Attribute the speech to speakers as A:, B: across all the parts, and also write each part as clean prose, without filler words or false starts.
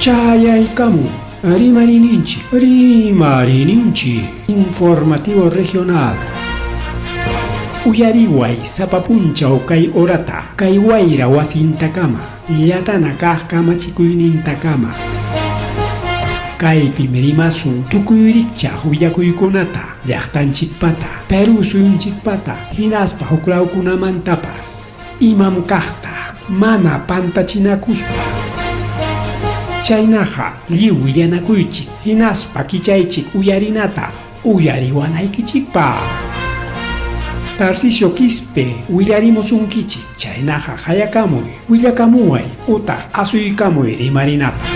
A: Chayaykamun Rimariyninchik, Rimariyninchik, Informativo Regional. Uyariway sapa punchaw kay horata, kay wayra wasintakama, llatana kaq kamachikuynintakama. Kaypim rimasun tukuy rikchaq willakuykunata, llaqtanchikpata, Perú suyunchikpata, hinaspa huklawkunamantapas. Imam kaqta mana pantachinakuspa. Chaynaqa lliw willanakuychik hinaspa kichaychik uyarinata uyariwanaykichikpaq. Tarcisio Quispe willarimusunkichik, chaynaqa qayakamuy, willakamuway utaq asuykamuy rimarinapaq.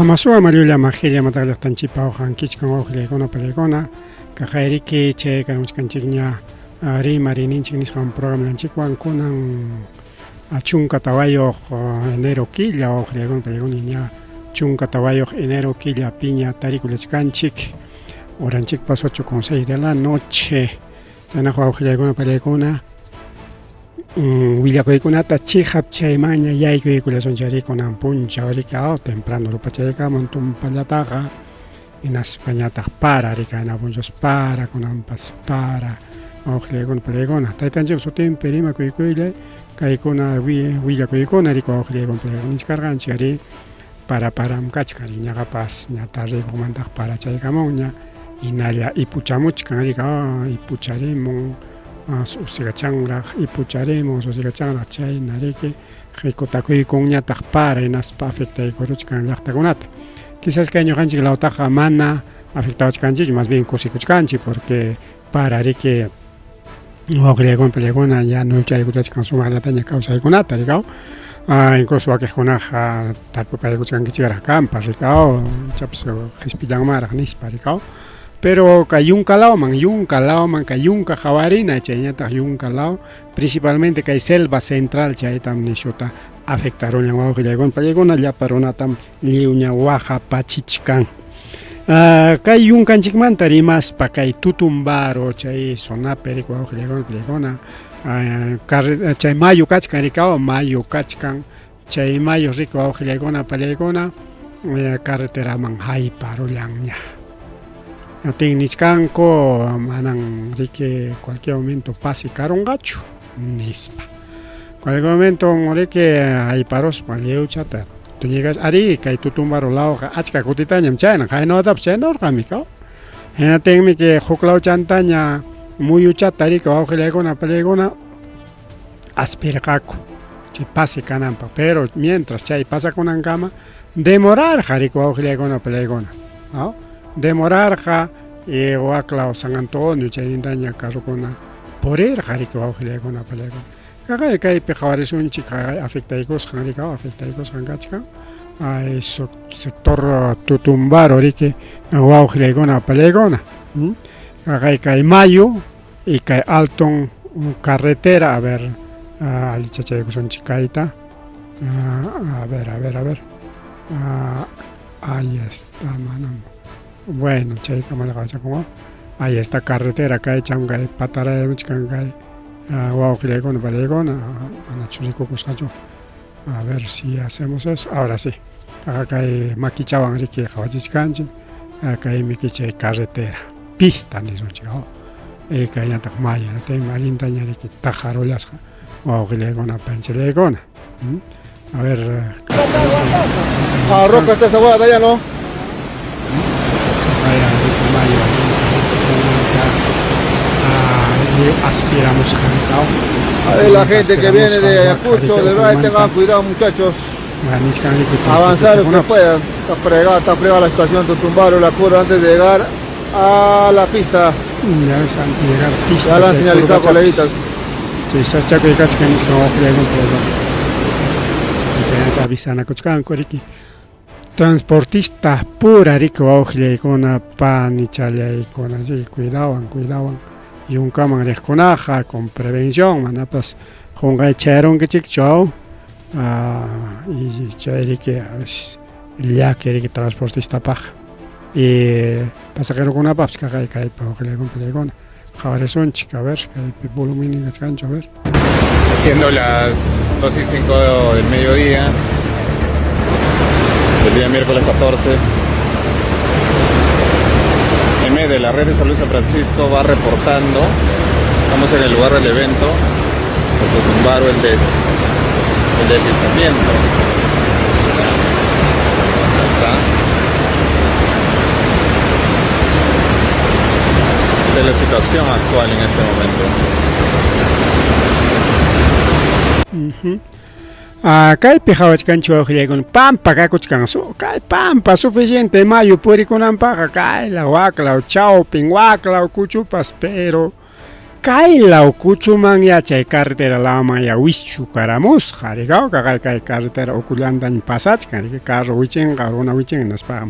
B: Amasuwa Mariulla Majilla mataqllaqtanchikpa uqankichkan wawqillaykuna palaykuna kaqayriki chay kanamuchkanchikña rimariyninchik nisqan programanchikwan kunan 14 enero killa wawqillaykuna palaykuna ña 14 enero killa piña tarikullachkanchik. Horanchikpas 8 con 6 de la noche. Chaynaqa wawqillaykuna pallaykuna willakuykunata chiqap chaymanña yaykuykullasunchik ari kunan punchaw riki aw temprano rupachaykamun tumpallataqa hinaspañataq para riki qayna punchaws para kunanpas para wawqillaykuna pallaykuna taytanchikpa sutinpi rimakuykullay kaykuna willakuykuna riki wawqillaykuna pallaykuna nichkarqanchik ari Para param kachkan ñaqapas ña tardeykuqmantaq parachaykamunña hinalla ipuchamuchkan riki ipucharimun susigachanraq ipucharimun susigachanraq chayna riki qikutakuykunñataq para hinaspa afectaykuruchkan llaqtakunata quizás kay ñuqanchik lawtaqa mana afectawachkanchikchu más bien kusikuchkanchik porque para riki wawqillaykuna pallaykuna ya nuychaykuchachkan sumaqllataña kawsaykunata rikaw incluso wakiqkunaqa tarpupaykuchkankichikraq kanpas rikaw ichapas qispillanmanraq nispa rikaw pero kay yunka lawman yunka lawman kay yunka qawarina chayñataq yunka law principalmente kay selva central chaytam nishuta afectarunña wawqillaykuna pallaykuna llapa runatam lliwña waqapachichkan. Kay yunkanchikmanta rimaspa kay Tutumbaro chay zonapi riki wawqillaykuna pallaykuna chay mayu kachkan rikaw mayu kachkan chay mayu riki wawqillaykuna pallaykuna carreteraman hayparullanña. Tin nichkanku manan riki cualquier momento pase karunqachu nispa. Cualquier momento riki hayparuspa lliwchata Tuñikas arí kay Tutumbaro lawqa achka kutitañam chayna qaynawatapas chaynurqami kaw. Hinatinmi que huk lawchantaña muyuchata riki wawqillaykuna pallaykuna aspirqaku chay pase kananpaq pero mientras chay pasakunankama demorarqa riki wawqillaykuna pallaykuna no demorarqa y waklaw San Antonio chaynintaña carrokuna purirqa riki wawqillaykuna pallaykuna. Kaqay kaypi qhawarisunchik qaqay afectaykusqan riki afectaykusqan kachkan ay sector Tutumbaro riki wawqillaykuna apallaykuna kaqay kay mayu y kay alton carretera a ver allichachaykusunchik kayta a ver a ver a ver ahí está manam bueno chaykamalla qhawachakun ahí está carretera kaycham kay patarayamuchkan kay wawqillaykuna pariykuna manachu rikukusqachu a ver si hacemos eso ahora sí aqa kay makichawan riki qhawachichkanchik kaymi chay carretera pista nisunchik kayñataq maya allintaña riki taqarullasqa wawqillaykuna panchillaykuna a ver
C: Ah, Roca está esa hueá de allá, ¿no?
B: Mayo aspiramusqankaw
C: A ver, la gente que viene de Ayacucho, de verdad, tengan cuidado, muchachos. Avanzar lo que puedan. Está fregada la situación, Tutumbaro, la curva antes de llegar a la pista.
B: Ya ves, antes de llegar pista.
C: Ya la han señalizado, coleguitas.
B: Chay sachakuy kachkan nichkan wawqillaykuna chaynata avisanakuchkanku riki transportista pura riki wawqillaykuna panichallaykuna así cuidawan cuidawan yunkaman riqkunaqa con prevención manapas qunqay chayarunkichikchu aw. Y chayriki llaki riki transportistapaq y pasajerokunapaqpas kaqay kaypa wawqillaykuna pallaykuna qhawarisunchik a ver kaypi volumen kachkanchu a ver.
D: Siendo las 2 y 5 del mediodía del día miércoles 14, M de la Red de Salud San Francisco va reportando. Estamos en el lugar del evento, por Totumbaro, el deslizamiento. Acá está. De la situación actual en este momento.
B: Kaypi qhawachkanchik wawqillaykuna pampa kakuchkan kay pampa suficiente mayu purikunanpaqqa kaylaw waklaw chawpin waklaw kuchupas pero kaylaw kuchuman yachay carretera lawman ya wischukaramusqa rikaw kaqay kay carretera ukullantañ pasachkan riki carro wichinqa runa wichinqa hinaspa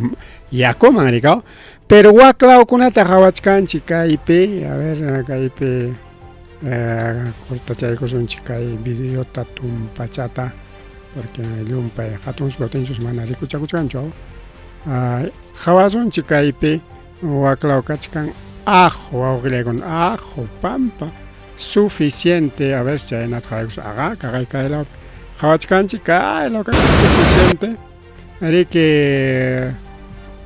B: yakuman rikaw pero waklawkunata qhawachkanchik kaypi a ver kaypi cortachaykusunchik kay videota tumpachata porque llumpay hatun sutinchus mana rikuchakuchkanchu qhawasunchik kaypi waklaw kachkan ajo wawqillaykuna ajo pampa suficiente a ver chaynata qhawaykusun aqa kaqay kaylawpi qhawachkanchik kaylaw suficiente riki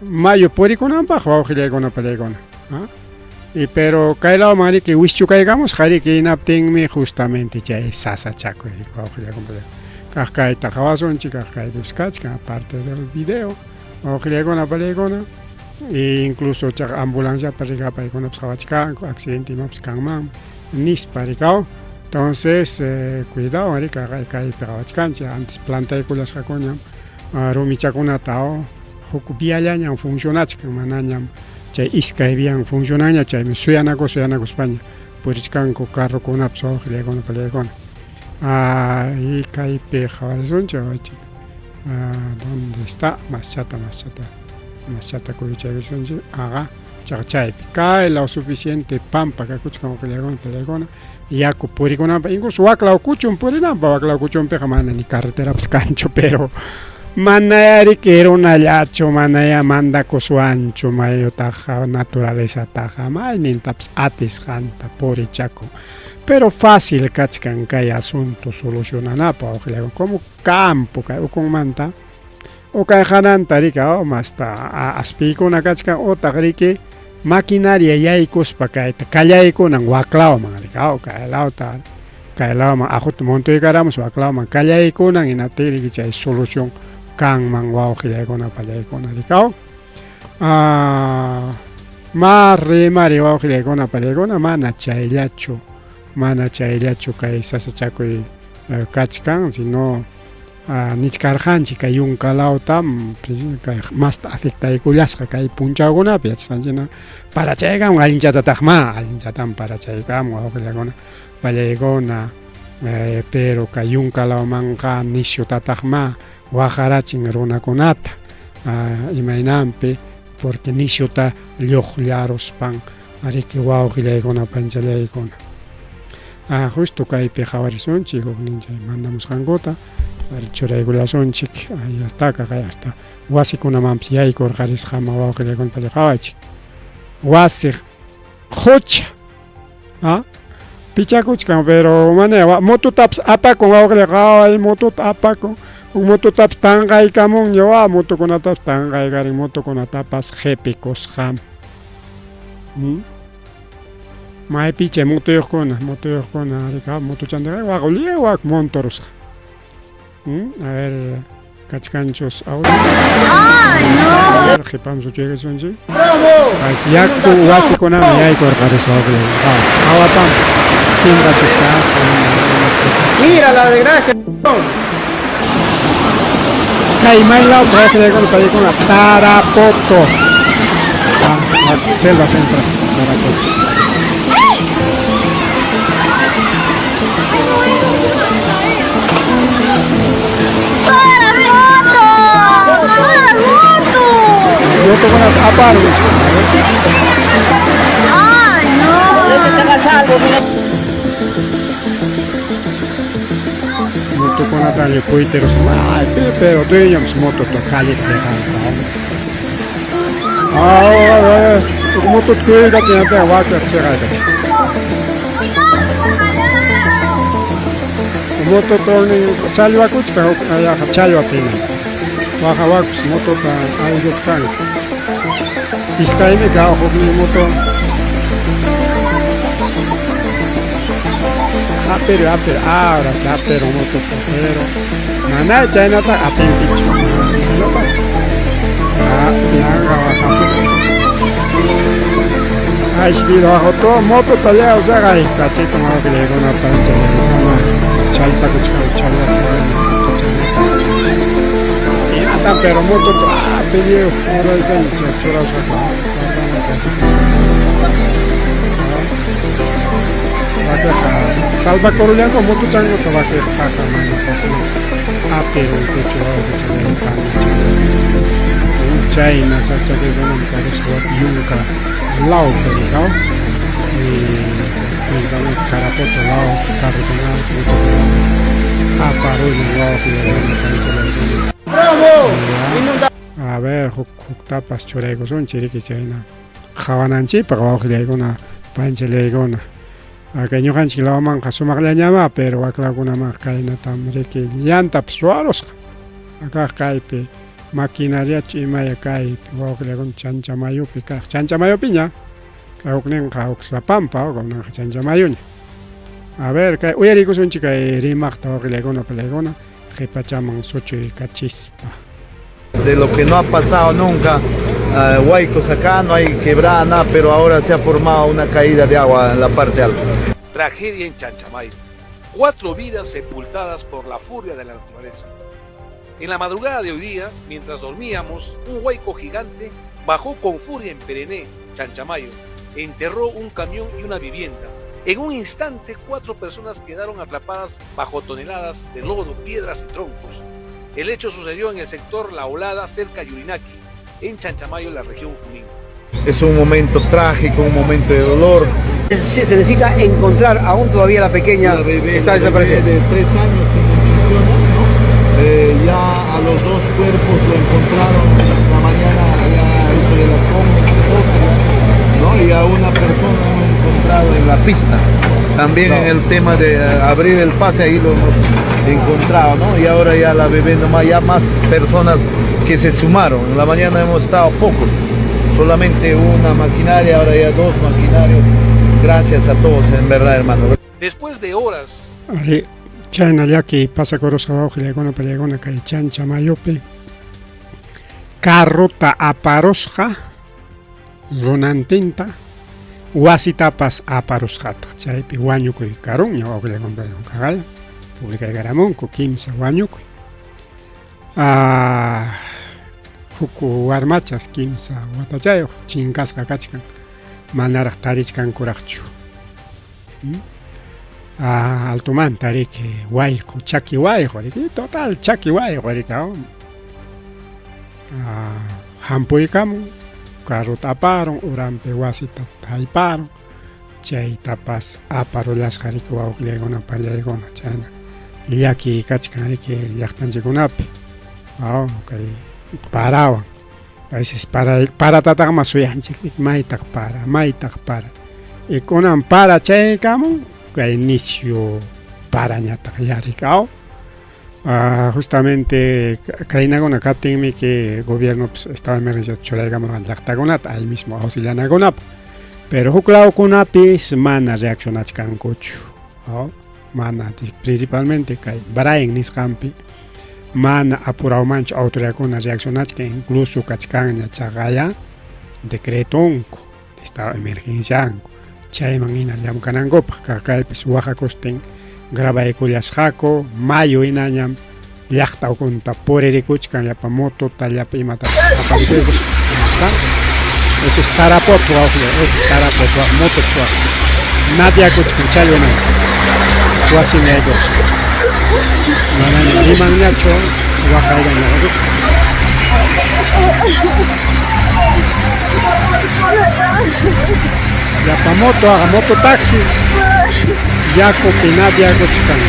B: mayu purikunanpaq wawqillaykuna pallaykuna y pero kaylawman riki wischukaykamusqa riki hinaptinmi justamente chay sasachakuy riki wawqillaykuna kaq kayta qhawasunchik kaq kaypipas kachkan aparte del video wawqillaykuna pallaykuna e incluso chaqa ambulanciapas rika paykunapas qhawachkanku accidente imapas kanman nispa rikaw entonces cuidado riki kaypi qhawachkanchik antes plantaykullasqakuñam rumichakunata huk viallañam funcionachkan manañam chay iskay vian funcionaña chaymi suyanakus suyanakuspaña purichkanku carrokunapas wawqillaykuna pallaykuna y kaypi qhawarisunchik ¿dónde está? Más chata, más chata, más chata kuyuchaykusunchik aqa chaqa chaypi kaylaw suficiente pampa kakuchkan wawqillaykuna pallaykuna yaku purikunanpaq incluso waklaw kuchun purinanpaq waklaw kuchunpiqa mana ni carreterapas kanchu pero manaya riki runallachu manaya mandakuswanchu mayutaqa naturalezataqa maynintapas atisqanta purichakun pero fácil kachkan kay asunto solucionanapaq wawqillaykuna como campo kay ukunmanta o kay hananta riki masta aspiykuna kachkan utaq riki maquinaria yaykuspa kayta kallaykunan waklawman riki kaylawta kaylawman ajuta montoykaramus waklawman kallaykunan hinaptin riki chay solución kanman wawqillaykuna pallaykuna rikaw ma rimari wawqillaykuna pallaykuna mana chayllachu kay sasachakuy kachkan sino nichkarqanchik kay yunkalawta kay masta afectaykullasqa kay punchawkunapi yachasqanchik parachaykamun allinchatataqma allinchatam parachaykamun wawqillaykuna pallaykuna pero kay yunkalawmanqa nisyutataqma waqarachin runakunata imaynanpi porque nisyuta lluqllaruspan riki wawqillaykuna panchallaykuna justo kaypi qhawarisunchik huknin chay mandamusqankuta churaykullasunchik hasta kaqay hasta wasikunamanpas yaykurqarisqama wawqillaykuna palla qhawaychik wasiq qucha pichakuchkan pero mana mototapas apakun wawqilla qhaway motota apakun huk mototapas tanqaykamunña wa motokunatapas tanqaykarin motokunatapas qhipikusqam maypi chay motoyuqkuna motoyuqkuna rika motochantaqa waq wak montorusqa a ver kachkanchus audio qhipaman suchuykasunchik yaku wasikunaman yaykurqarisqa wawqilla hawapam pinqachus kasqa.
C: Mira la desgracia.
B: Kay maylawpi wawqillaykuna paykuna Tarapoto selva central Tarapoto.
E: ¡Todas las motos! ¡Todas las motos!
B: Motokunata aparun.
E: ¡Ay, no!
C: Están a salvo, mira.
B: Motokunata Nichkanli puyteros pero dueños moto to calle dejan. Ah, moto kuiga chinata waka chega. Moto to ni challwa kuchka ya challwa pina. Waja wakus moto ta ayuchkan. Iskaymi ka hukni moto. Apero, apero, ahora sí, apero moto, pero mana chaynata atinkichu. Ah, yanqa wajapu. Ay, vida bajo todo moto tallado, o sea, ay, cachito más que le llegó una pancha, chalta kuchka, chalta, chalta. Pero moto, ah, pedido, ahora hay que chura, Salva corullanko moto chango tabaque jaja mana apero techo chayna sachakaykunam karusqa yunka law pericao y Carapoto law carrukuna aparuña A ver, huk huktapas churaykusunchik riki chayna qhawananchikpaq wawqillaykuna panchalaykuna. Kay ñuqanchik lawmanqa sumaqllañamá pero waklakunamanqa kaynatam riki llantapas ruwarusqa. Akaq kaypi maquinariachu imaya kaypi wawqillaykuna Chanchamayupi kaq Chanchamayupiña kay hukninqa Uxapampa kunanqa Chanchamayuña. A ver, kay uyarikusunchik kay rimaqta wawqillaykuna palaykuna qhipachaman suchuykachispa.
F: De lo que no ha pasado nunca, huaicos acá, no hay quebrada, nada, pero ahora se ha formado una caída de agua en la parte alta.
G: Tragedia en Chanchamayo. 4 vidas sepultadas por la furia de la naturaleza. En la madrugada de hoy día, mientras dormíamos, un huaico gigante bajó con furia en Perené, Chanchamayo, enterró un camión y una vivienda. En un instante, 4 personas quedaron atrapadas bajo toneladas de lodo, piedras y troncos. El hecho sucedió en el sector La Olada, cerca de Yurinaki, en Chanchamayo, la región Junín.
F: Es un momento trágico, un momento de dolor.
H: Sí, se necesita encontrar aún todavía la pequeña
F: La bebé,
H: que está
F: la bebé
H: desaparecida.
F: de 3 años que me menciona, ¿no? Ya a los 2 cuerpos lo encontraron en la mañana allá eso de las 11, ¿no? Y a una persona hemos encontrado en la pista. También en el tema de abrir el pase, ahí lo hemos encontrado, ¿no? Y ahora ya la bebé nomás, ya más personas que se sumaron. En la mañana hemos estado pocos, solamente una maquinaria, ahora ya 2 maquinarios. Gracias a todos, en verdad, hermano.
G: Después de horas.
B: Ari, chayna llaki pasakurusqa wawqillaykuna palaykuna kay Chanchamayupi carrota aparusqa runantinta wasitapas aparusqataq chaypi wañukuy karunña wawqillaykuna palaykuna kaqaya publicaykaramunku kimsa wañukuy. Huk warmachas kimsa watachayuq chinkasqa kachkan manaraq tarichkankuraqchu. Altumanta riki wayqu chaki wayqu riki total chaki wayqu riki hampuykamun carrota aparun uranpi wasita hayparun chaytapas aparullasqa riki wawqillaykuna pallaykuna chayna llaki kachkan riki llaqtanchikkunapi kay parawan a veces paratataqma suyanchik maytaq para y kunan para chaykamun kay nisyu parañataq yarikaw. Justamente kaynakuna kaptinmi que gobierno pues, estado de emergencia churaykamurqa llaqtakunata ahí mismo auxilianakunapaq pero huk lawkunapis mana reaccionachkankuchu, ¿no? Mana principalmente kay Brain nisqanpi mana apurawmanchu autoridadkuna reaccionachkan incluso kachkanña chaqaya decretonku estado de emergencianku chayman hina llamkanankupaq kaqkaypis waqakustin grabaykullasqaku mayo hinañam llaqta ukunta puririkuchkan llapa motota llapa imatapas aparikuykus. Este es Tarapoto, este es Tarapoto, moto nadiakuchkan challwananta wasimi aykurusqa manaña rimanñachu waqayllaña waqakuchkan. Llapa moto, haga moto taxi yakupi nadiakuchkan.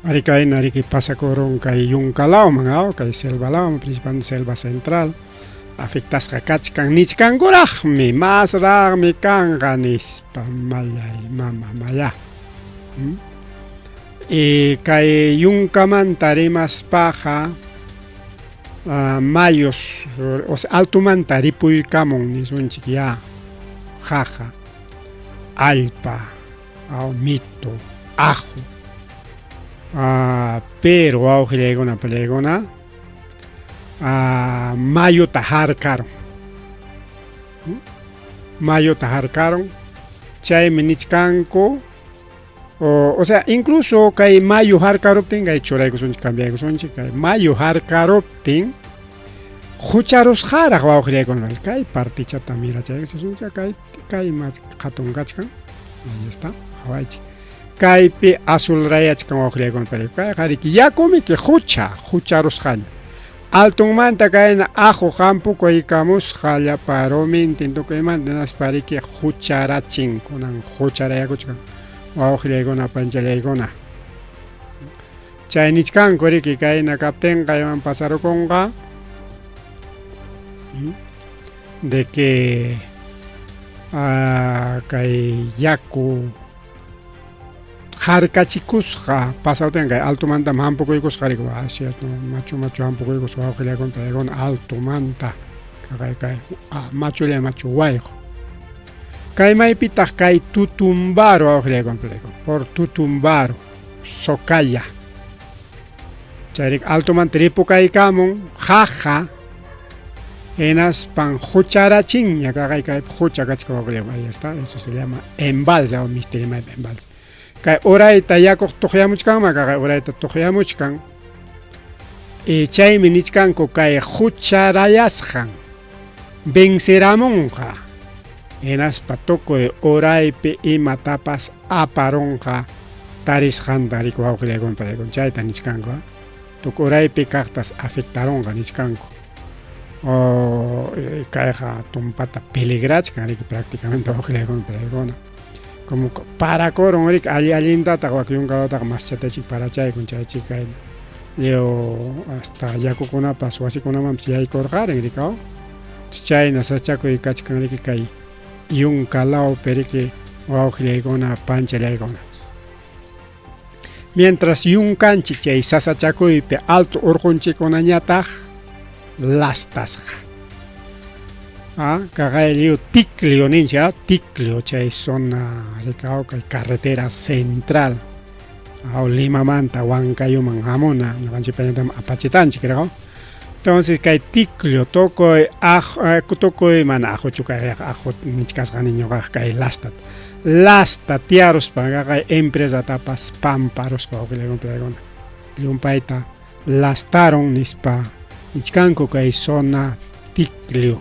B: Ari kayna riki pasakurun kay yunkalawman, aw kay selva lawman, principalmente selva central, afectasqa kachkan nichkankuraqmi, masraqmi kanqa nispa mallay mama maya. Y kay yunkamanta rimaspaqa mayus, o sea, altumanta ripuykamun nisunchik ya, jaja, allpa, aw mito, ajo. Pero wawqillaykuna pallaykuna mayuta harkarun. Mayuta harkarun. Chaymi nichkanku o, o sea, incluso kay mayu harkaruptin kay churaykusunchik cambiaykusunchik kay mayu harkaruptin hucharusqaraq wawqillaykuna kay partichata mirachaykusunchik kay kay hatun kachkan. Ahí está, qhawaychik. Kaypi azul rayachkan wawqillaykuna pallaykuna. Kayqa riki yakumiki hucha, hucharusqaña. Altunmanta kayna ajo hampukuykamusqa llapa rumintin tukuymanta hinaspa riki hucharachin kunan hucharayakuchkan wawqillaykuna panchallaykuna. Chay nichkanku riki kayna kaptinqa iman pasarukunqa de que kay yaku harkachikusqa pasawtin kay altomantam hampukuykusqa riki ah, cierto machu machu hampukuykusqa wawqillaykuna paykuna altomanta kay kay ah, machulla machu wayqu kay maypitaq kay Tutumbaro wawqillaykuna paykuna por Tutumbaro Socaya chayrik altomanta ripukaykamun jaja hinaspan hucharachinña kaqay kaypi hucha kachka wawqillaykuna ahí está eso se llama embalse o misterio embalse kay urayta yakuq tuqyamuchkanman kaqay urayta tuqyamuchkan y chaymi nichkanku kay hucharayasqan venceramunqa hinaspa tukuy uraypi imatapas aparunqa tarisqanta riku wawqillaykuna pallaykuna chayta nichkanku tukuy uraypi kaqtas afectarunqa nichkanku o kayqa tumpata peligrachkan riki prácticamente wawqillaykuna pallaykuna como parakurun riki alli allintataq wak yunkalataqa maschatachik parachaykun chaychik kayna lliw hasta yakukunapas wasikunamanpas yaykurqarin riki aw chayna sachakuy kachkan riki kay yunka lawpi riki wawqillaykuna panchallaykuna mientras yunkanchik chay sasachakuypi alto urqunchikkunañataq lastasqa ah, kaqay lliw Ticlio ninchik ah, Ticlio chay zona rikaw kay carretera central aw Limamanta Huancayuman hamuna ñuqanchikpañatam apachitanchik rikaw entonces kay Ticlio tukuy ajo tukuy mana ajochu kay ajo nichkasqani ñuqaq kay lastat lasta tiyaruspa kaqay empresatapas pamparusqa wawqillaykuna llumpayta lastaron nispa nichkanku kay zona Ticlio.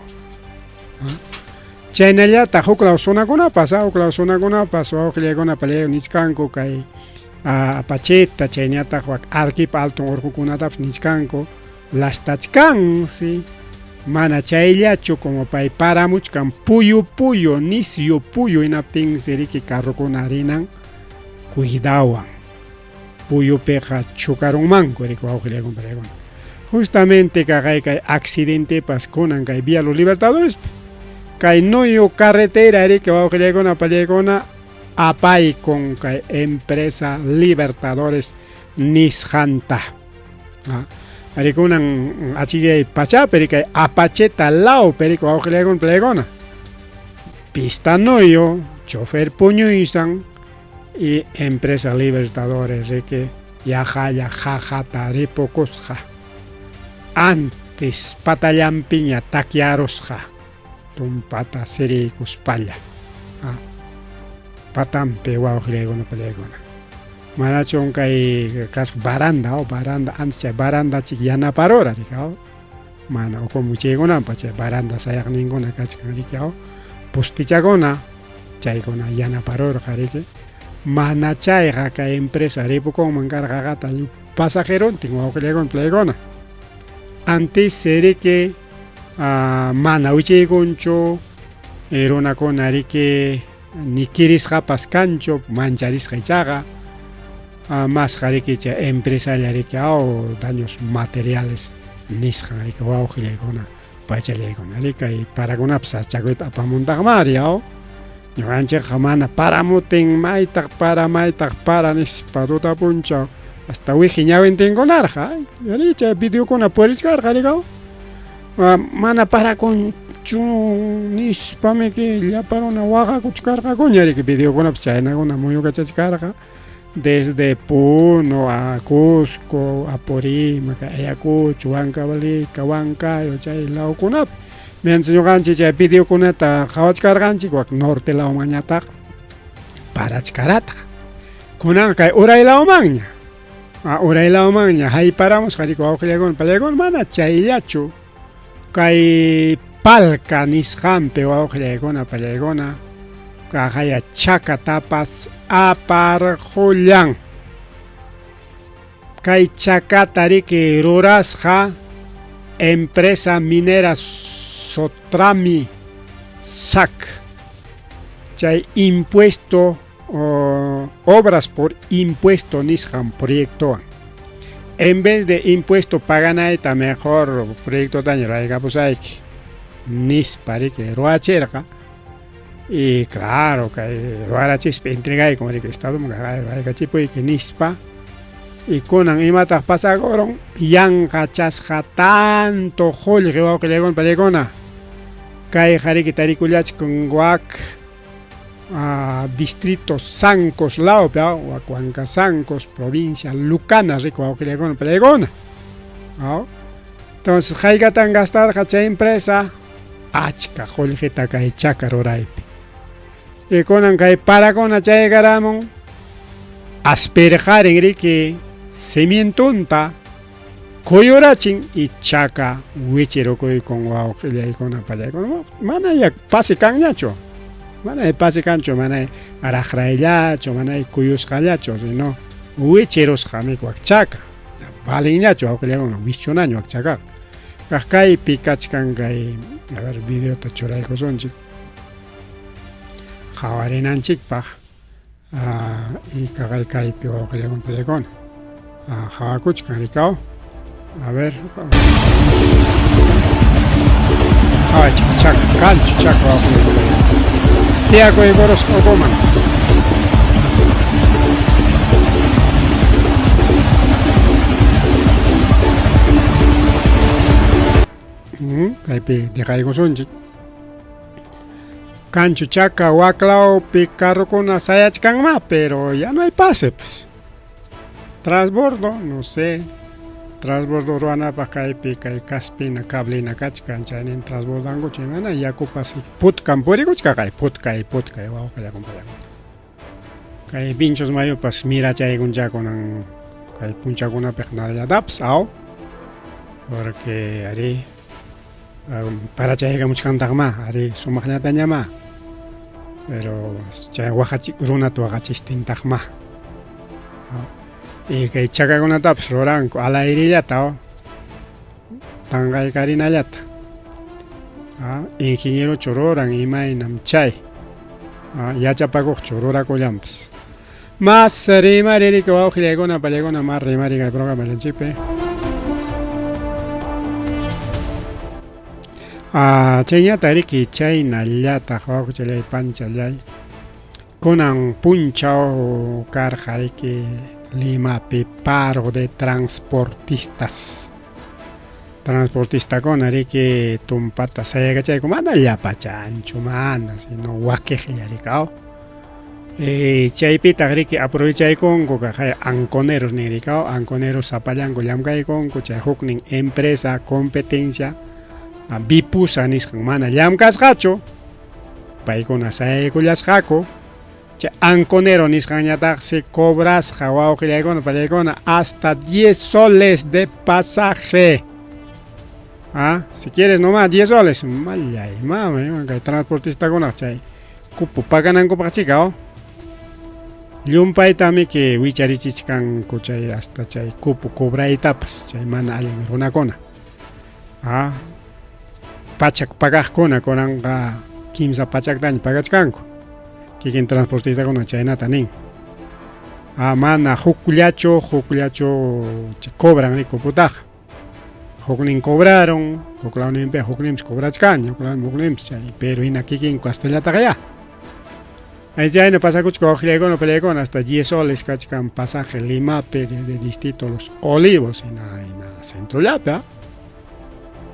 B: Chaynallataq huk law zonakunapas, huk law zonakunapas wawqillaykuna pallay nichkanku kay Apacheta, chaynallataq wak Arquipa alton urqukunatapas nichkanku lastachkansi mana chayllachu como pay paramuchkan puyu puyu nisyu puyu hinaptinsi riki carrokuna rinan cuidawan puyupiqa chukarunmanku riki wawqillaykuna pallaykuna justamente kaqay kay accidentepas kunan kay Vía Los Libertadores kay Nuyu carretera riki wawqillaykuna pallaykuna apaykun kay empresa Libertadores nisqanta rikunan achikay pachapi riki Apacheta lawpi riki wawqillaykuna pallaykuna pista Nuyu chofer puñuysan y empresa Libertadores riki yaqalla jajata ripukusqa antes patallanpiña takyarusqa tumpata siriykuspalla patampi wawqillaykuna pallaykuna manachun kay kasqa baranda o baranda antes chay baranda chik yanaparura riki mana ukuman wichaykunanpaq chay baranda sayaqninkuna kachkan riki postichakuna chaykuna yanaparurqa riki mana chayqa kay empresa ripukunman karqa qaqata pasajerontin wawqillaykuna pallaykuna antes riki Mana wichiykunchu, runakuna riki nikirisqapas kanchu, mancharisqa ichaqa masqa riki chay empresalla riki aw daños materiales nisqan riki wawqillaykuna pachallaykuna riki kay parakunapas sasachakuyta apamuntaqmari aw ñuqanchikqa mana paramutin maytaq para maytaq para nispa tuta punchaw hasta wiqi ñawintinkunarqa ari chay videokuna purichkarqa riki aw mana parakunchu nispamiki llapa runa waqakuchkarqakuña riki videokunapas chaynakuna muyukachachkarqa desde Puno a Cusco, Apurímac, Ayacucho, Huancavelica, Huancayo chay lawkunapi mientras ñuqanchik chay videokunata qhawachkarqanchik wak norte lawmanñataq parachkarataq kunan kay uray lawmanña uray lawmanña hayparamusqa riki wawqillaykuna pallaykuna mana chayllachu kay palka nisqanpi wawqillaykuna pallaykuna kaqaya chakatapas aparqullan kay chakata riki rurasqa empresa minera Sotrami SAC chay impuesto obras por impuesto nisqan proyectowan en vez de impuesto paganayta mejor proyectotaña ruraykapusayki nispa riki ruwachirqa y claro kay ruwarachispa entregaykun riki estadoman ruraykachipuyki nispa y kunan imataq pasakurun yanqachasqa tanto qullqi wawqillaykuna pallaykuna kayqa riki tarikullachkan wak distrito Sancos lawpi wak Huanca Sancos provincia Lucana riki wawqillaykuna pallaykuna entonces haykatan gastarqa chay empresa achka qullqita kay chaka ruraypi y kunan kay parakuna chaykaramun aspirqarin riki cimientonta kuyurachin y chaka wichirukuykun wawqillaykuna pallaykuna mana ya pase kanñachu mana pase kanchu mana raqrayllachu mana kuyusqallachu sino wichirusqami wak chaka valinñachu wawqillaykuna wischunaña wak chakaqa kaq kaypi kachkan kay a ver videota churaykusunchik qhawarinanchikpaq y kaqay kaypi wawqillaykuna pallaykuna qhawakuchkan rikaw a ver qhawachik chaka kanchu chaka wawqillaykuna tiyakuykurusqa ukuman kaypi diqaykusunchik kanchu chaka waklawpi carrokuna sayachkanma pero ya no hay pase pues transbordo no sé transbordo ruwanapaq kaypi kay kaspina cablina kachkan chaynin transbordankuchu mana yakupas putkan purikuchka kay putkay putkay wawqillakun pallakun kay Vinchos mayupas mirachaykuncha kunan kay punchakunapiq nallatapas aw porque ari parachaykamuchkantaqma ari sumaqllatañamá pero chay waqachi runata waqachistintaqma y kay chakakunatapas ruranku alayrillata tanqaykarinallata ingenierochu ruran imaynam chay yachapakuqchu rurakullanpas mas rimari riki wawqillaykuna pallaykuna mas rimari kay programa llanchikpi chayñata riki chaynallataq wawqichallay panchallay kunan punchaw karqa riki Limapi paro de transportistas transportistakuna riki tumpata sayaykachayku mana llapachanchu mana sino wakiqlla riki aw chaypitaq riki aprovechaykunku kaqay anconeros nin riki aw anconeros sapallanku llamkaykunku chay huknin empresa competencia Vipusa nisqan mana llamkasqachu paykuna sayaykullasqaku chay anconero nisqanñataqsi cobrasqa wawqillaykuna pallaykuna hasta 10 soles de pasaje si quieres nomás 10 soles mallay mama kay transportistakuna chay cupo paganankupaq chika aw llumpaytamiki wicharichichkanku chay hasta chay cupo cobraytapas chay mana allin runakuna. pachak pagaqkuna kunanqa kimsa pachaktaña pagachkanku. Kikin transportistakuna chaynata nin. Ah, mana hukllachu hukllachu cobran ri cuputaqa. Huknin cobraron, huklawninpi hukninpis cobrachkanña, huklawninpi hukninpis chay, pero hina kikinku hastallataqa ya. Ay chayna pasakuchka waqllaykuna peleaykuna hasta 10 soles kachkan pasaje Limapi desde distrito Los Olivos hina hina centrollapi ah.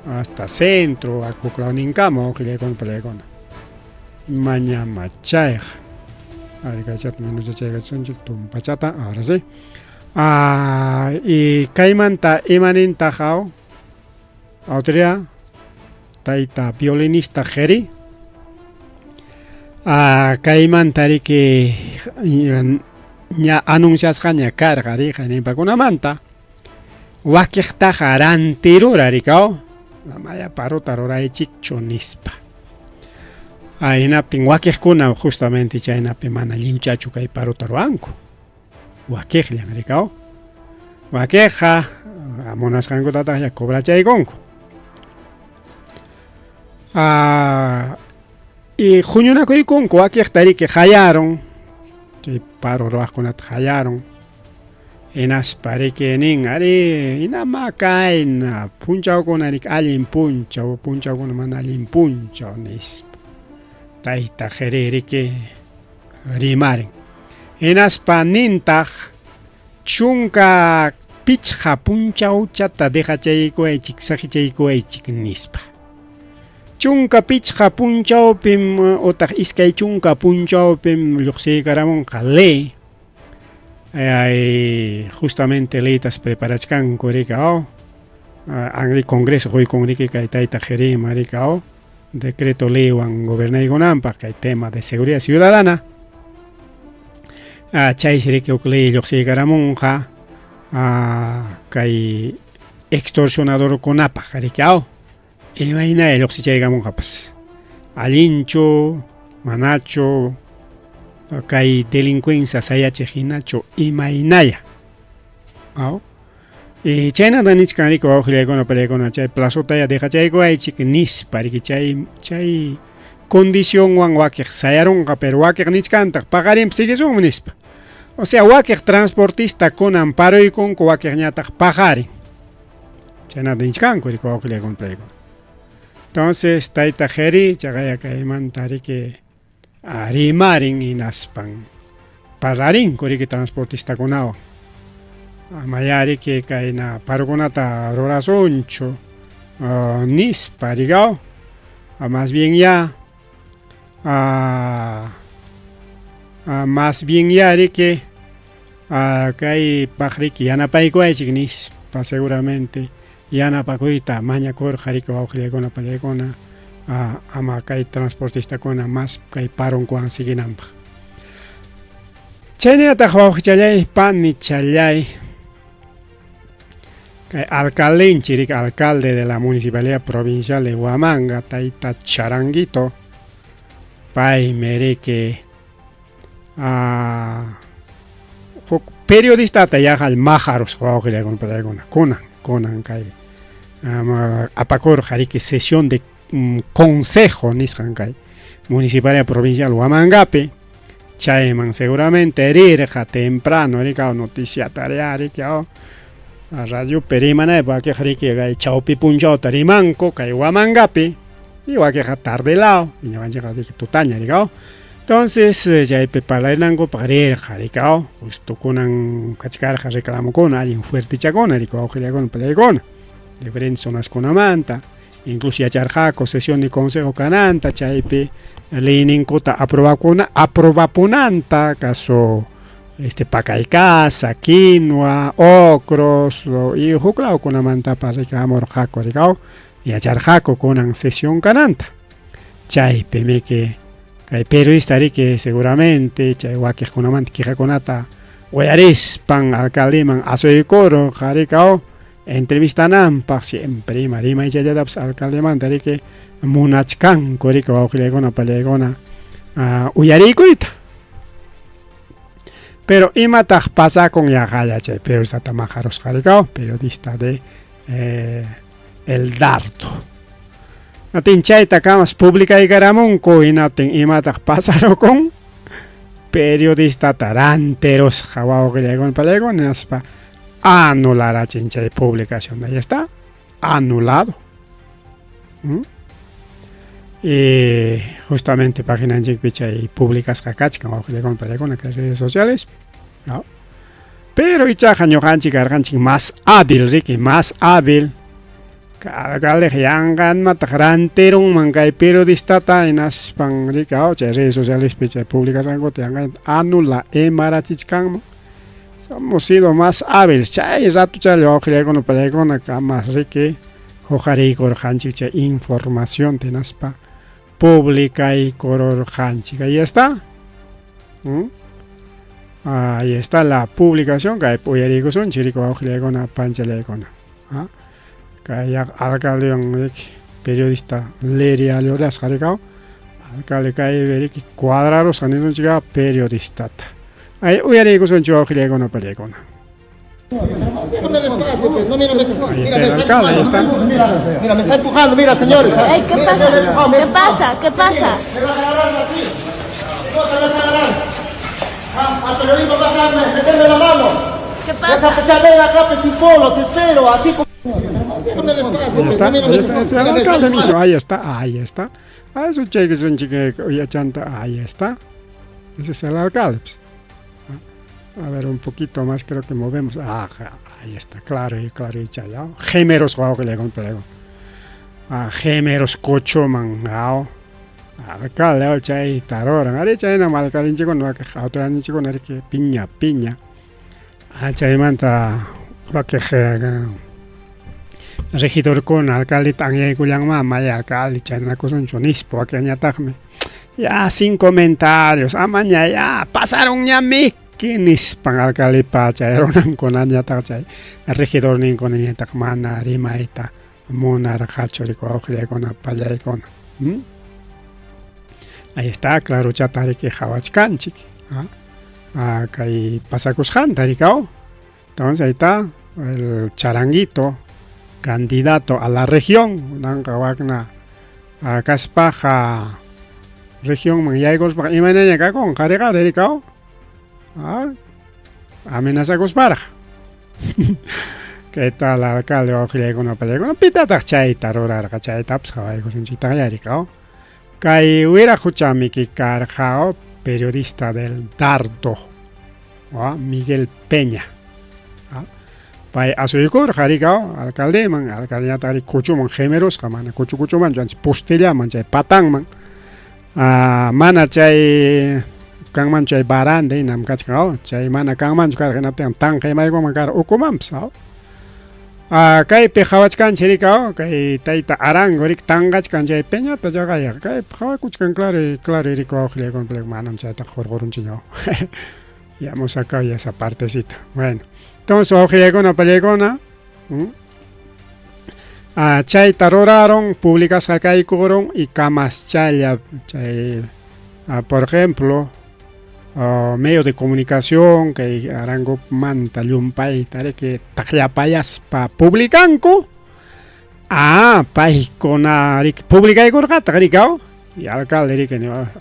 B: Hasta centro huklawninkama waqllaykuna peleaykuna. Mañama chayqa. Ay kaychata menos chaykachisunchik tumpachata ahora sí. Ah, y kaymanta imanintaq aw autoridad tayta violinista Jeri ah, kaymanta riki ña anunciasqaña karqa riqa ninpakunamanta wakiqtaqa rantirura rikaw amaya parota ruraychikchu nispa. Ah, hinaptin wakiqkuna justamente chaynapi mana lliwchachu kay parota ruwanku. Wakiqllan rikaw. Wakiqqa munasqankutataq ya cobrachaykunku. Ah, y huñunakuykunku wakiqta riki qayaron chay paro ruwaqkunata qayaron hinaspa riki nin ari hinama kayna punchawkuna riki allin punchaw punchawkuna mana allin punchaw nispa tayta Jeri riki rimarin hinaspa nintaq 15 punchawchata dejachaykuwaychik saqichaykuwaychik nispa. 15 punchawpim utaq 20 punchawpim lluqsiykaramunqa ley. Ay, justamente leytas preparachkanku rika aw. Anri congreso quykun riki kay tayta Jerima rika aw. Decreto leywan gobernaykunanpaq kay tema de seguridad ciudadana. Ah, chaysi riki huk ley lluqsiykaramunqa ah, kay extorsionadorkunapaq riki aw. Imaynaya lluqsichaykamunqapas allinchu manachu kay delincuencia sayachiq hinachu imaynaya aw. Y chaynata nichkan riki wawqillaykuna palaykuna chay plazotaya dejachaykuwaychik nispa riki chay chay condicionwan wakiq sayarunqa pero wakiq nichkantaq paqarinpi siguisunmi nispa. O sea wakiq transportista kunan paruykunku wakiqñataq paqarin. Chaynata nichkanku riki wawqillaykuna palaykuna. Entonces tayta Jeri chaqaya kaymanta riki rimarin hinaspan parlarinku riki transportistakunawan. Amaya riki kayna parokunata rurasunchu nispa rikaw. Más bien ya más bien ya riki kay paq riki yanapaykuwaychik nispa seguramente yanapakuyta mañakurqa riki wawqillaykuna palaykuna ama kay transportistakuna mas kay paronkuwan siguinanpaq. Chaynallataq wawqichallay panichallay kay alcaldenchik riki alcalde de la municipalidad provincial de Huamanga tayta Charanguito paymi riki huk periodistata yaqal maqarusqa wawqillaykuna palaykuna kunan kunan kay apakurqa riki sesión de consejo nisqan kay municipalidad provincial Huamangapi chayman seguramente rirqa temprano rika noticiata riki radiopi rimanaypaq wakiq riki kay chawpi punchawta rimanku kay Huamangapi y wakiqa tarde law ñuqanchikqa riki tutaña rikaw. Entonces chaypi parlarinankupaq rirqa rikaw justo kunan kachkarqa reclamokuna allin fuertichakuna riki wawqillakuna palaykuna diferentes zonaskunamanta incluso yacharqaku sesión de consejo kananta chaypi leyninkuta aprobakuna aprobapunanta caso este Pacaycasa, Quinua, Ocros y huklawkunamantapas riki hamurqaku rikaw yacharqaku kunan sesión kananta chaypi miki kay periodista riki seguramente chay wakiqkunamanta quejakunata uyarispan alcaldeman asuykurqa rikaw entrevistananpaq siempre ima rimaychallatapas alcaldemanta riki munachkanku riki wawqillaykuna pallaykuna uyariykuyta. Pero imataq pasakun yaqalla chay periodistata maqarusqa rikaw periodista de El Dardo. Atin chayta kamas publicaykaramunku hinaptin imataq pasarukun periodistata ranterosqa wawqillaykuna palaykuna hinaspa anularachin chay publicación. Ahí está, anulado. Y justamente paginanchikpi chay publicasqa kachkan wawqillaykuna palaykuna kay redes sociales. ¿No? Pero ichaqa ñuqanchik karqanchik más hábil, riki, más hábil. Alcaldeqa yanqanmataq rantirunman kay periodistata hinaspan riki aw chay redes socialespi chay publicasqankuta yanqan anula imarachichkanman. Somos sido más hábiles chay ratuchalla wawqillaykuna pallaykuna kamas riki huqariykurqanchik chay informacionta hinaspa publicaykururqanchik. Ahí está. Ahí está la publicación kaypi uyariykusunchik riki wawqillaykuna panchallaykuna. Kay alcaldewan riki periodista Leria Llorasqa rikaw alcalde kaypi riki cuadrarusqa nisunchik periodistata. Ay uyariykusunchik wawqillaykuna pallaykuna. Ahí está el alcalde, ahí está.
I: Mira, me está empujando, mira, señores.
E: Ey, ¿qué pasa? ¿Qué pasa? ¿Qué pasa?
I: Me vas a agarrar así. No te vas a agarrar. Ah, al periodismo vas a meterme la mano.
E: ¿Qué
I: Vas
E: pasa?
I: a echar ven acá, pues, sin polo, te espero, así como. Déjame el espacio.
B: Ahí está,
I: mira,
B: ahí
I: mira,
B: está,
I: mira,
B: el
I: mira,
B: alcalde
I: mira,
B: mismo, ahí está, ahí está. Ah, es un cheque, es un chique, chanta, ahí está. Ese es el alcalde. Pues. A ver, un poquito más creo que movemos. Ah, ahí está, claro y claro y chayao. Gemeros, guau, que le compré. Ah, gemeros cochoman, guau. Alcalde, oh, chay, taroran. Ari chay na malcalin chico, no, que autoran chico, no, que piña, piña. Ah, chaymanta, que regidorkuna alcaldeta anyaykullanman maya alcalde chaynakusunchu nispa wakinñataqmi ya sin comentarios amaña ya pasaron ñamiki nispan alcaldepa chay runankunañataq chay regidorninkunañataq mana rimayta munarqachu riki wawqillaykuna pallaykuna. Ahí está, claro, chata riki qhawachkanchik. Ah, kay pasakusqanta rikaw. Entonces ahí está el charanguito, candidato a la región, nanqa wakna kaspaqa regionman yaykuspaqa imaynaña kakun qhari qhari rikaw. Ah, amenazakusparaq. ¿Qué tal alcalde wawqillaykuna pallaykuna? Pitataq chayta rurarqa chaytapas qhawaykusunchiktaqya rikaw. Kay wiraquchamiki karqa periodista del Dardo, Miguel Peña. Pay asuykurqa rikaw alcaldeman, alcaldeñataq ri kuchuman gemerusqa mana kuchu kuchumanchu ancha postellaman chay patanman. Mana chay kanmanchu chay baranda hinam kachkan chay mana kanmanchu karqa hinaptin tanqaymaykuman karqa ukumanpas. Kaypi qhawachkanchik rikaw kay tayta Arango rik tanqachkan chay peñata chaqayqa kaypi qhawakuchkan claro claro rikaw wawqillaykuna manam chaytaqa hurqurunchikña. Ya hemos sacado ya esa partecita. Bueno, entonces wawqillaykuna pallaykuna chayta ruraron, publicasqa kaykurun y kamaschalla chay por ejemplo medio de comunicación kay Arangomanta llumpayta riki taqllapayaspa publicanku. Ah, paykuna riki publicaykurqataq rikaw y alcalde riki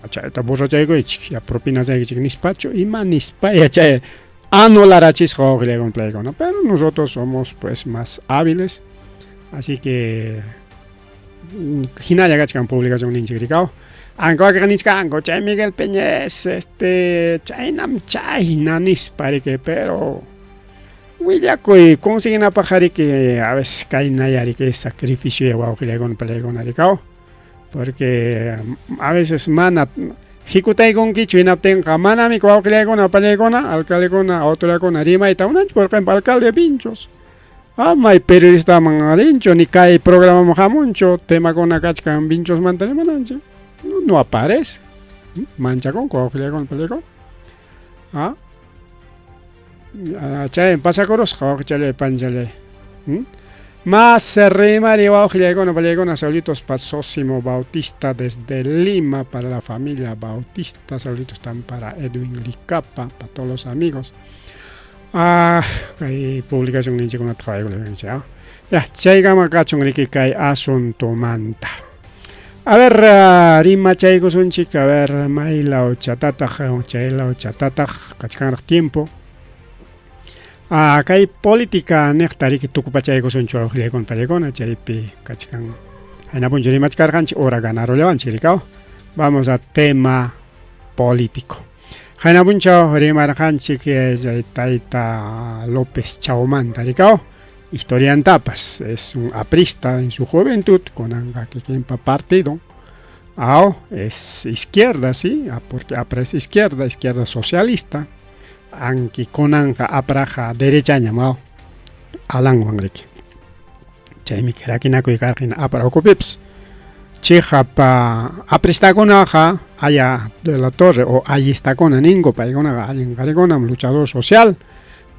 B: chayta borrachaykuychik ya propinasaykichik nispachu ima nispa ya chay anularachisqa wawqillaykuna pallaykuna pero nosotros somos pues más hábiles, así que hinalla kachkan publicación ninchik rikaw. Anka wakinqa nichkanku chay Miguel Peña es este chaynam chayna nispa riki pero willakuy conseguinapaq riki a veces kaynaya riki sacrificio wawqillaykuna pallaykuna rikaw porque a veces mana hikutaykunkichu hinaptinqa manami wawqillaykuna pallaykuna alcaldekuna autoridadkuna rimayta munanchu por ejemplo alcalde Vinchos amay periodistaman rinchu ni kay programaman hamunchu temakuna kachkan Vinchosmanta rimananchik no, no aparece manchakunku wawqillaykuna pallaykuna. Ah, chay pasakurusqa wawqichallay panchallay. Más rimari wawqillaykuna pallaykuna saluditos para Sosimo Bautista desde Lima, para la familia Bautista, saluditos están para Edwin Licapa, para todos los amigos. Ah, kay publicación ninchikkunata qhawaykuna Ya, chaykama kachun riki kay asuntomanta. A ver, rimachaykusunchik, a ver, maylaw chatataq, chaylaw chatataq kachkanraq tiempo. Ah, kay política niqta riki tukupachaykusunchu wawqillaykuna pallaykuna chaypi kachkan. Hayna punchu rimachkarqanchik hora ganarullawanchik rikaw. Vamos a tema político. Hayna punchaw rimarqanchik chay tayta López Chaumanta rikaw. Historiantapas es un aprista en su juventud kunanqa kikinpa partido. Aw, es izquierda, sí, porque apra es izquierda, izquierda socialista. Anki kunanqa apraqa derechañam, aw, Alanwan riki. Chaymi rakinakuy karqa hina apra ukupipas. Chiqap apristakunaqa Aya de la Torre o ayistakuna ninku, paykunaqa allin qarikunam, luchador social,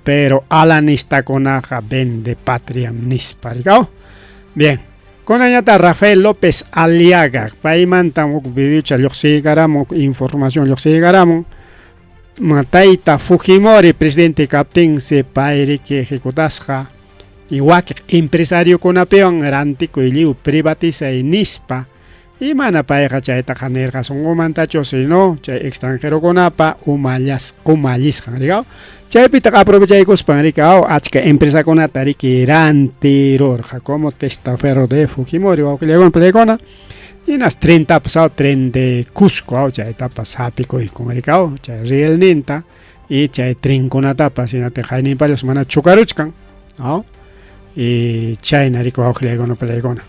B: pero alanistakunaqa vende patriam nispa, rikaw. Bien. Kunañata Rafael López Aliaga, paymantam huk videocha lluqsiykaramun, huk información lluqsiykaramun. Tayta Fujimori presidente kaptinsi pay riki ejecutasqa y wakiq empresariokunapiwan rantikuy lliw privatizay nispa y mana payqa chaytaqa nirqa sunqumantachu sino chay extranjerokunapa umallas umallisqan rikaw chaypitaq aprovechaykuspan rikaw achka empresakunata riki rantirurqa como testaferro de Fujimori wawqillaykuna pallaykuna hinas trentapas aw tren de Cusco aw chaytapas hapikuykun rikaw chay rielninta y chay trenkunatapas hinaptin hayninpallas mana chukaruchkan aw y chayna riki wawqillaykuna pallaykuna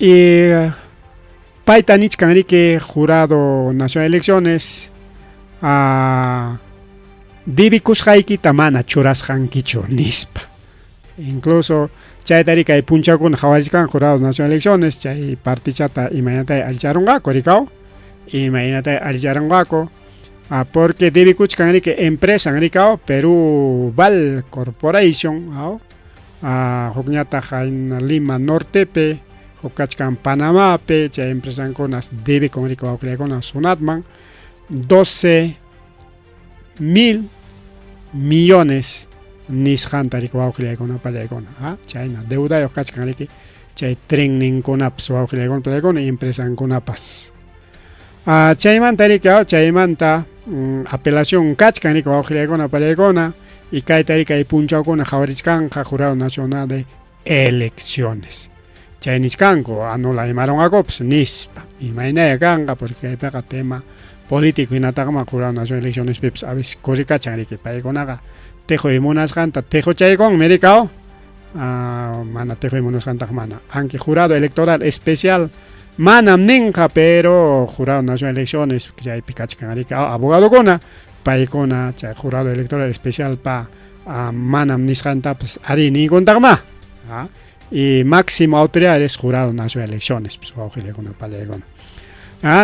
B: y payta nichkan riki jurado nacional de elecciones debikusqaykita mana churasqankichu nispa. Incluso chayta riki kay punchawkuna qhawarichkan jurado nacional de elecciones chay partichata imaynatay allicharunqaku rikaw imaynatay allicharunqaku porque debikuchkan riki empresan rikaw Perú Val Corporation aw hukñataq Lima Nortepi huk kachkan Panamapi chay empresankunas debikun riki wawqillaykuna Sunatman 12 mil millones nisqanta riki wawqillaykuna pallaykuna ha chayna deudayuq kachkan riki chay trenninkunapas wawqillaykuna pallaykuna empresankunapas chaymanta riki chaymanta apelación kachkan riki wawqillaykuna pallaykuna y kayta riki kay punchawkuna qhawarichkanqa Jurado Nacional de Elecciones chay nichkanku anula imarunqakupas nispa imaynaya kanqa porque kaypiqa tema político hinataqma Jurado Nacional de Eleccionespipas a veces corrikachan riki paykunaqa tiquy munasqanta tiquchaykunmi rikaw mana tiquy munasqantaqa mana aunque Jurado Electoral Especial manam ninqa pero Jurado Nacional de Elecciones chaypi kachkan riki abogadokuna paykuna chay Jurado Electoral Especialpa manam nisqantapas arí ninkuntaqma y máximo autoridad es Jurado Nacional de Elecciones pues wawqillaykuna pallaykuna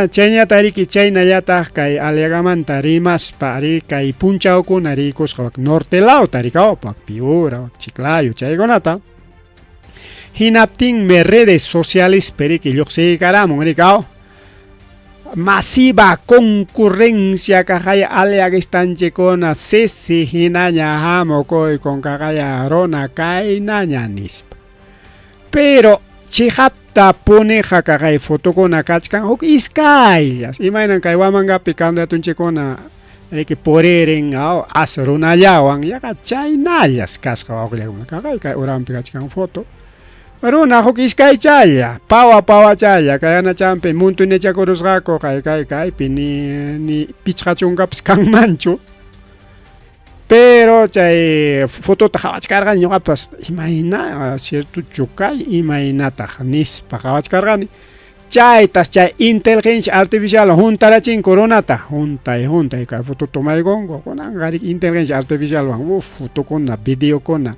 B: chayñata riki chaynallataq kay Aliagamanta rimaspa ari kay punchawkuna rikusqa wak norte lawta rikaw wak Piura wak Chiclayo chaykunata hinaptinmi redes socialespi riki lluqsiykaramun rikaw masiva concurrencia kaqaya Aliaguistanchikkuna sisi hinaña hamukuykun kaqaya runa kaynaña nispa pero chiqapta puniqa kaqay fotokuna kachkan huk iskayllas imaynan kay Huamangapi candidatunchikkuna riki puririn aw as runallawan yaqa chaynallas kasqa wawqillaykuna kaqay kay uranpi kachkan foto runa huk iskaychalla pawa pawachalla kay anachanpi muntunechakurusqaku kay kay kaypi ni pichqa chunkapas kanmanchu pero chay fotota qhawachkarqani ñuqapas imayna ciertochu kay imaynataq nispa qhawachkarqani chaytas chay inteligencia artificial huntarachinku runata huntay huntay kay foto tomaykunku kunanqa riki inteligencia artificialwan uf fotokuna videokuna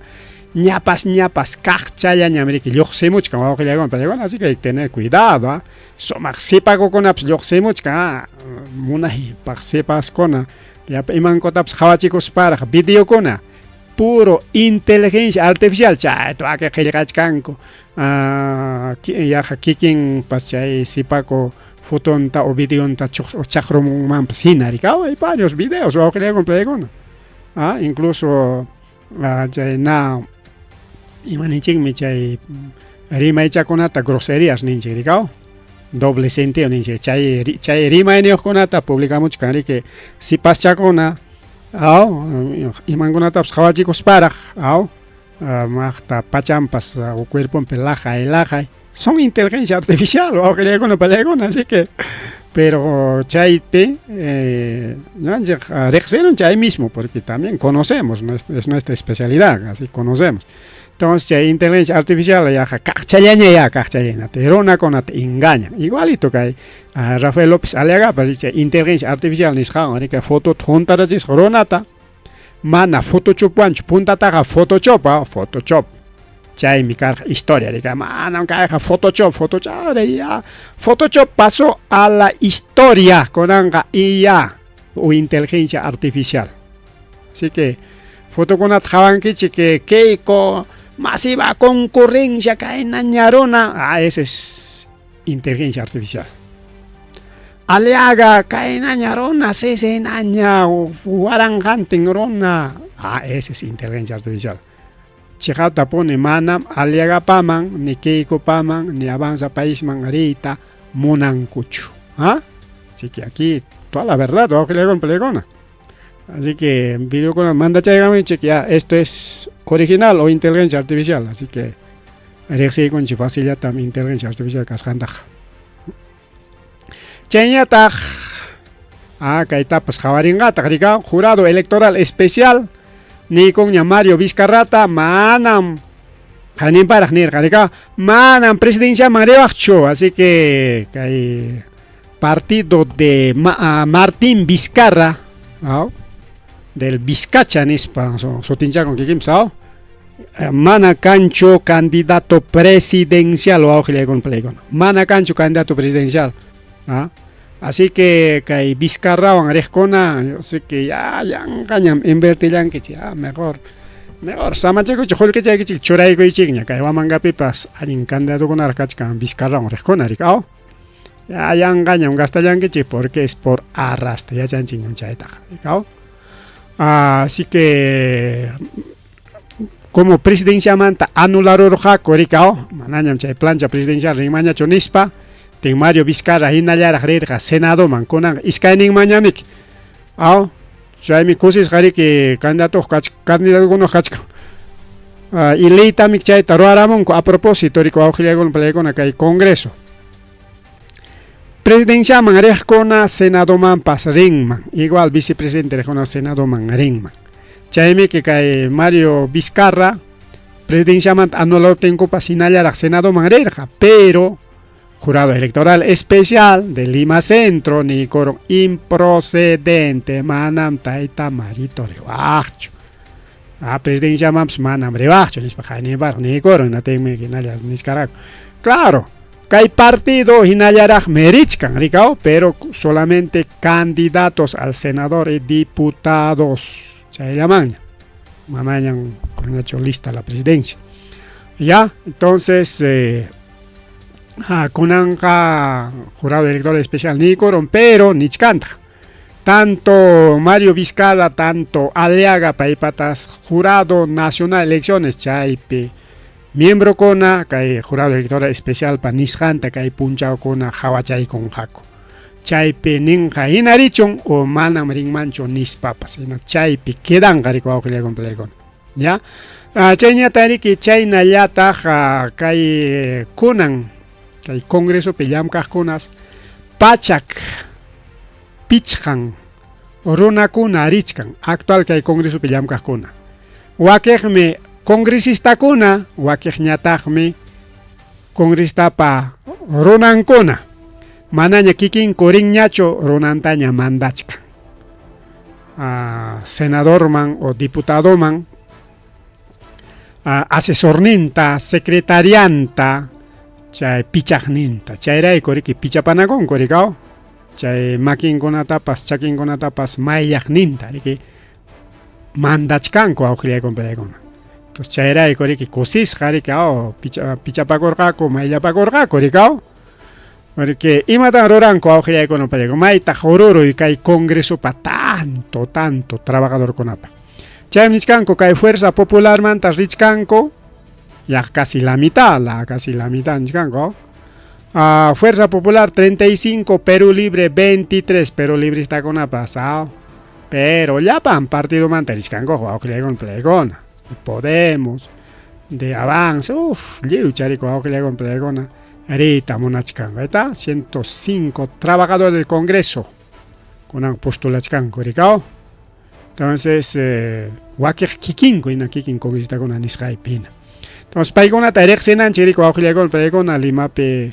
B: ñapas ñapas kaqchallañam riki lluqsimuchkan wawqillaykuna pallaykuna así que hay que tener cuidado sumaq sipakukunapas lluqsimuchkan munaypaq sipaskuna llapa imankutapas qhawachikusparaq videokuna puro inteligencia artificial chayta waki qillqachkanku yaqa kikinpas chay sipaku fotonta o videonta chaqrumunmanpas hina riki hay varios videos wawqillaykuna pallaykuna incluso chay na imaninchikmi chay Rimaychakunata groserías ninchik rikaw. Doble sentido ninchik. Chay chay rimayniyuqkunata publicamuchkan riki sipaschakuna aw imankunatapas qhawachikusparaq aw maqta pachampas cuerponpi laqay laqay son inteligencia artificial wawqillaykuna pallaykuna así que pero chaypi eh, ñuqanchik riqsinun chay mismo porque también conocemos es nuestra especialidad así conocemos. Entonces chay inteligencia artificial yaqa kaqchallaña ya kaqchallaña runakunata engañan. Igualito kay Rafael López Aliagapas chay inteligencia artificial nisqanwan riki fotota huntarachisqa runata mana photoshopwanchu puntataqa photoshop photoshop chaymi karqa historia riki manam kayqa photoshop photoshop ya photoshop pasó a la historia kunanqa IA o inteligencia artificial. Así que fotokunata qhawankichik que Keiko masiva concurrencia kaynaña runa, ah, ese es inteligencia artificial. Aliaga kaynaña runa, sisinaña waranqantin runa, ah, ese es inteligencia artificial. Chiqaptapuni manam Aliagapaman, ni Keikopaman, ni Avanza Paisman riyta munankuchu. ¿Ah? Así que aquí toda la verdad, wawqillaykunapa. Así que videokuna mandachaykamunchik ya esto es original o inteligencia artificial, así que riqsiykunchik facillatam inteligencia artificial kasqantaqa. Chayñataq kaytapas qhawarinqataq rika jurado electoral especial niykunña Mario Vizcarrata manam qaninparaq nirqa rika manam presidenciaman riwaqchu, así que kay partido de Martín Vizcarra del Vizcacha nispa sutinchakun kikinpas mana kanchu candidato presidencial wawqillaykuna palaykuna mana kanchu candidato presidencial. Así que kay Vizcarrawan riqkuna, así que ya yanqañam invertillankichik, ya mejor mejor samachakuychik qullqichaykichik churaykuychikña kay Huamangapipas allin candidatokunaraq kachkan Vizcarrawan riqkuna riki aw ya yanqañam gastallankichik porque es por arrastre yachanchikñam chaytaqa riki aw. Así que como presidenciamanta anularurqaku riki aw manañam chay plancha presidencial rinmanñachu nispa tin Mario Vizcarra hinallaraq rirqa senadoman kunanqa iskayninmanñamiki aw chaymi kusisqa riki candidatoq candidatokunaq kachkan y leytamik chayta ruwaramunku a propósito riki wawqillaykuna palaykuna kay congreso presidenciaman riqkuna senadomanpas rinman igual vicepresidente riqkuna senadoman rinman chaymiki kay Mario Vizcarra presidenciamanta anularuptinkupas hinallaraq senadoman rirqa pero jurado electoral especial de Lima Centro niykurun improcedente manam tayta Marito riwaqchu presidenciamanpas manam riwaqchu nispa qayninparaq niykurun hinaptinmi hinalla nichkarqaku claro kay partido hinallaraqmi richkan rikaw pero solamente candidatos al senador y diputados chayllamanña manañam hecho lista la presidencia ya entonces kunanqa jurado electoral especial niykurun pero nichkantaq tanto Mario Vizcarra tanto Aliaga paypatas jurado nacional elecciones chaypi miembrokuna kay jurado electoral especialpa nisqanta kay punchawkuna qhawachaykunqaku chaypi ninqa hina richun o manam rinmanchu nispapas hina chaypi quedanqa riki wawqillaykuna palaykuna ya chayñata riki chaynallataq kay kunan kay congresopi llamkaqkunas 105 runakuna richkan actual kay congresopi llamkaqkuna wakiqmi congresistakuna wakiqñataqmi congrestapa runankuna manaña kikinku rinñachu runantaña mandachkan senadorman o diputadoman asesorninta secretarianta chay pichaqninta chayrayku riki pichapanakunku rikaw chay makinkunatapas chakinkunatapas mayllaqninta riki mandachkanku wawqillaykuna palaykuna entonces chayrayku riki kusisqa riki aw pichapakurqaku mayllapakurqaku rikaw porque imatan ruranku wawqillaykuna palaykuna maytaq ururuy kay congresopa tanto tanto trabajadorkunapa chaymi nichkanku kay fuerza popularmanta richkanku. Yaqa casi la mitad, la casi la mitad nichkanku. Fuerza Popular 35, Perú Libre 23, Perú Libristakunapas, pero llapan partidomanta richkanku wawqillaykuna palaykuna. Podemos, de Avance, uff, lliw chariku wawqillaykuna palaykuna riyta munachkanku. Ahí está, 105 trabajadores del Congreso kunan postulachkanku rikaw. Entonces, wakiq kikinku hina kikin congresistakuna nisqaypi hina. Entonces, paykunata riqsinanchik riku wawqillaykuna palaykuna Limapi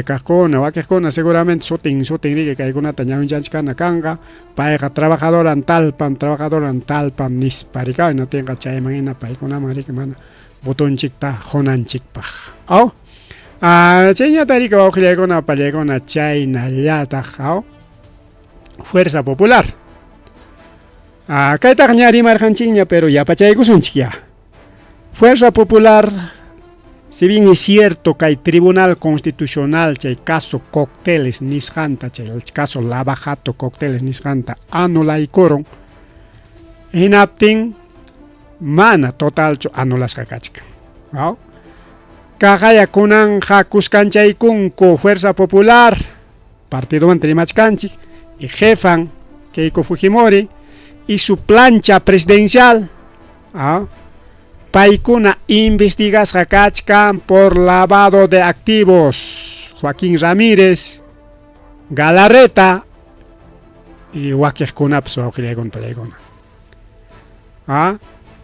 B: kaqkuna, wakiqkuna seguramente sutin sutin riki kaykunata ñawinchanchikana kanqa, payqa trabajadoran talpam, trabajadoran talpam nispa rikaw, hinaptinqa chayman hina paykunaman riki mana votonchikta qunanchikpaq. Aw? Chayñata riki wawqillaykuna pallaykuna chaynallataq, aw? Fuerza Popular. Kaytaqa ña rimarqanchikña, pero yapachaykusunchik ya. Fuerza Popular, si bien es cierto que hay Tribunal Constitucional, chay caso Cócteles nisqanta, chay caso Lava Jato Cócteles nisqanta anulaykuron, hinaptin mana totalchu anulasqa kachkan. ¿No? Kaqaya kunanja kuskanchaykunku Fuerza Popular, partidomanta rimachkanchik, y jefan Keiko Fujimori y su plancha presidencial, ¿ah? Paykuna investigasqa kachkan por lavado de activos. Joaquín Ramírez, Galarreta y wakiqkunapas wawqillaykuna palaykuna. ¿Ah?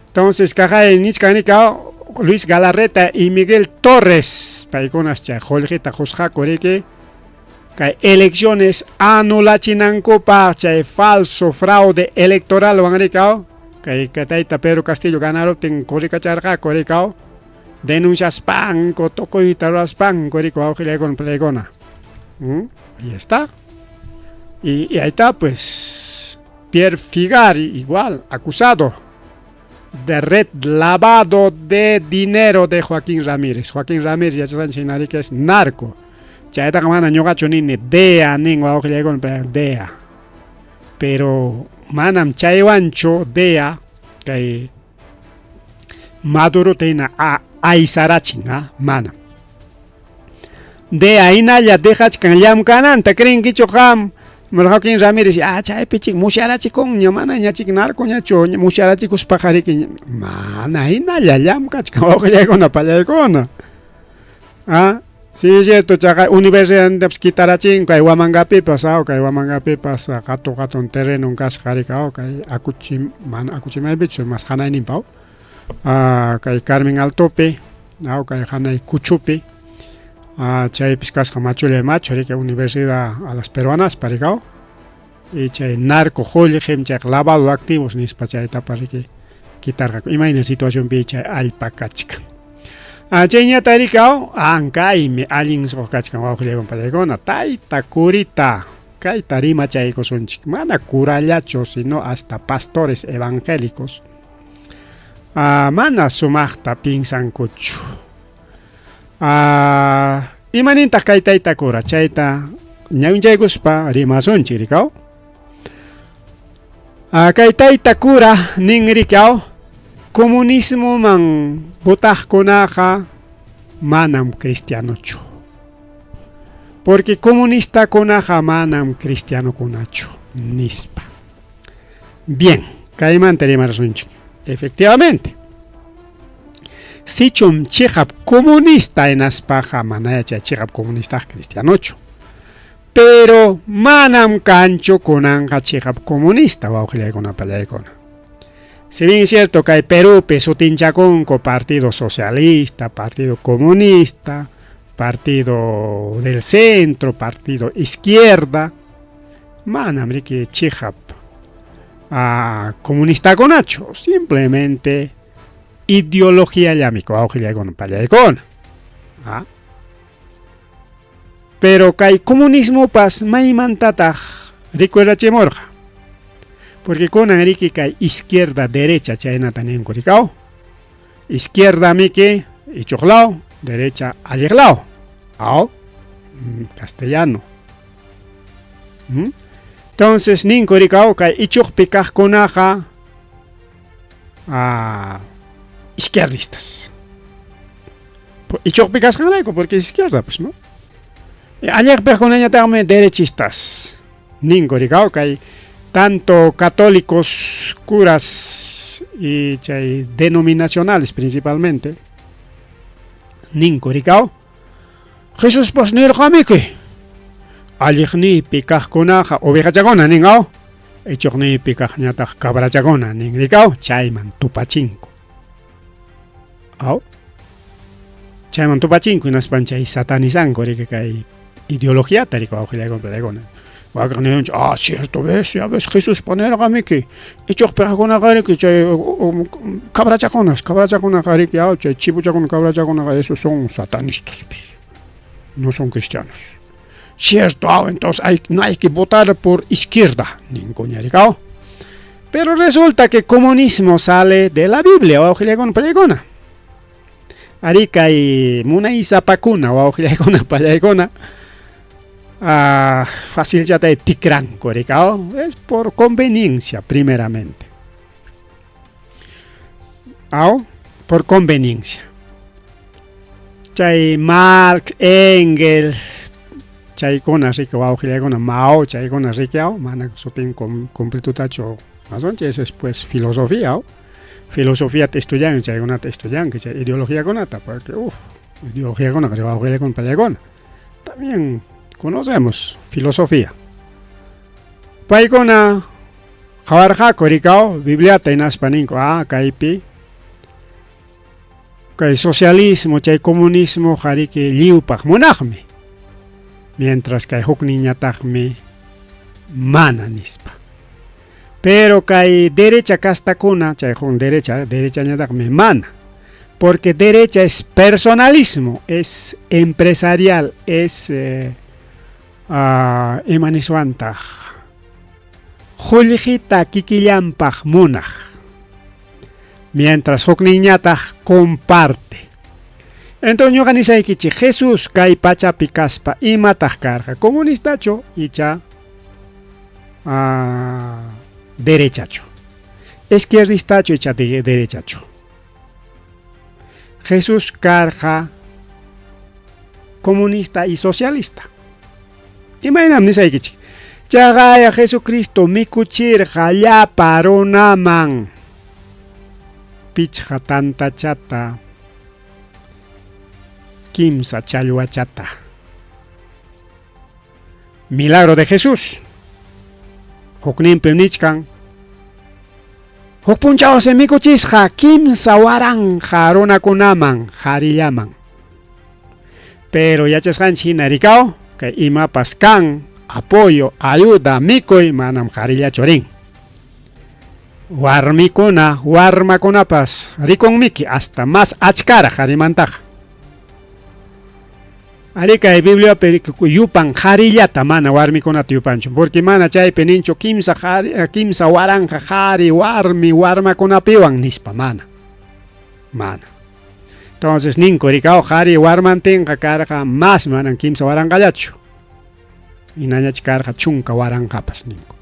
B: Entonces, kaqay nichkan nika Luis Galarreta y Miguel Torres, paykunas chay qullqita qusqaku riki kay elecciones anulachinankupaq chay falso fraude electoral wan rikaw kay tayta Pedro Castillo ganaruptin corrikacharqaku rikaw denunciaspanku tukuyta ruraspanku riki wawqillaykuna palaykuna. Ahí está. Y ahí está pues Pierre Figari igual acusado de red lavado de dinero de Joaquín Ramírez. Joaquín Ramírez yachasqanchik hina riki es narco. Chaytaqa mana ñuqachu nini DEA nin wawqillaykuna DEA. Pero manam chaywanchu DEA kay Madurota hina aysarachin, manam. DEA hinalla dejachkan llamkananta, creenkichu qam? Joaquín Ramírez, chaypi chik musyarachikunña, manaña chik narcoñachu, musyarachikuspaqa riki, mana hinalla llamkachkan wawqillaykuna pallaykuna. Sí, es cierto, chaqa universidad kitarachin kay Huamangapipas, kay Huamangapipas qatu qatun terreno kasqa riki, kay Acuchi, mana Acuchimaypichu, mas hanayninpa, kay Carmen Altopi, kay hanay Cuchupi, chaypis kasqa machulla machu riki universidad a las peruanas riki, y chay narco qullqim chay lavado de activos nispa chaytapas riki kitarqaku. Imayna situacionpi chay allpa kachkan. Chayñata riki, ankaymi allin suq kachkan wawqillaykuna pallaykuna, tayta curita kayta rimachaykusunchik, mana curallachu sino hasta pastores evangélicos mana sumaqta pinsankuchu. Imanintaq kay tayta cura? Chayta ñawinchaykuspa rimasunchik rikaw. Kay tayta cura nin rikaw, comunismoman votaqkunaqa manam cristianochu. Porque comunistakunaqa manam cristianokunachu nispa. Bien, kaymanta rimarasunchik. Efectivamente. Sichum chiqap comunista hinaspaqa manaya chay chiqap comunista cristianochu. Pero manam kanchu kunanqa chiqap comunista wawqillaykuna pallaykuna. Si bien es cierto que hay Perúpi sutinchakunku Partido Socialista, Partido Comunista, Partido del Centro, Partido Izquierda, manam riki chiqap comunistakunachu, simplemente ideología llamiku wawqillaykuna pallaykuna. Pero kay comunismopas maymantataq rikurachimurqa. Porque kunan riki kay izquierda derecha chaynata ninku rikaw. Izquierda miki ichuq law, derecha alliq law. Aw, castellano. Entonces ninku rikaw kay ichuqpi kaqkunaqa izquierdistas. Ichuqpi kasqanrayku porque es izquierda pues, ¿no? Alliqpiqkunañataqmi derechistas ninku rikaw kay tanto católicos, curas y chay denominacionales principalmente ninku rikaw Jesuspas nirqamiki alliqniypi kaqkunaqa ovejachakuna nin aw ichuqniypi kaqñataq cabrachakuna nin rikaw chayman tupachinku. Aw chayman tupachinku hinaspan chay satanizanku riki kay ideologiata riki wawqillaykuna palaykuna. Wakiq ninchik, ah, cierto, ves, ya ves, Jesuspa nirqamiki, ichuq piqakunaqa riki chay cabrachakunas, cabrachakunaqa riki, aw, chay chibuchakuna, cabrachakunaqa, esos son satanistas, pues, no son cristianos. Cierto, aw, entonces hay, no hay que votar por izquierda, ninkuña riki, aw. Pero resulta que comunismo sale de la Biblia, wawqillaykuna, pallaykuna. Arí kay munaysapakuna, wawqillaykuna, pallaykuna, facilllata tikranku, riki, aw, es por conveniencia primeramente. Aw, por conveniencia. Chay Marx, Engels, chaykuna riki wawqillaykuna, Mao, chaykuna riki, aw, mana sutin completutachu masunchik, eso es pues filosofía, aw. Filosofiata estudianki, chaykunata estudianki, chay ideologiakunata, porque uff, ideologiakuna wawqillaykuna pallaykuna. También conocemos filosofía. Paykuna qhawarqaku rikaw Bibliata hinaspa ninku, ah, kaypi kay socialismo, chay comunismo qariki lliwpaq munaqmi. Mientras kay hukninñataqmi mana nispa. Pero kay derecha castakuna, chay huk derecha, derechañataqmi mana. Porque derecha es personalismo, es empresarial, es ima niswantaq qullqita kikillanpaq munaq. Mientras hukninñataq comparte. Entonces ñuqa nisaykichik, Jesús kay pachapi kaspa imataq karqa, comunistachu icha derechachu, izquierdistachu icha derechachu. Jesús karqa comunista y socialista. Imaynam nisaykichik, chaqaya Jesucristo mikuchirqa llapa runaman pichqa tantachata, kimsa challwachata. Milagro de Jesús. Hukninpim nichkan, huk punchawsi mikuchisqa kimsa waranqa runakunaman, qharillaman. Pero yachasqanchik hina rikaw, kay imapas kan, apoyo, ayuda, mikuy, manam qharillachu rin. Warmikuna, warmakunapas rikunmiki hasta más achkaraq qharimantaqa. Arí kay Bibliapi yupan qharillata mana warmikunata yupanchu, porque mana chaypi ninchu kimsa qhari, kimsa waranqa qhari warmi warmakunapiwan nispa, mana. Mana. Entonces ninku rikaw qhari warmantinqa karqa más manan kimsa waranqallachu. Hinañach karqa chunka waranqapas ninku.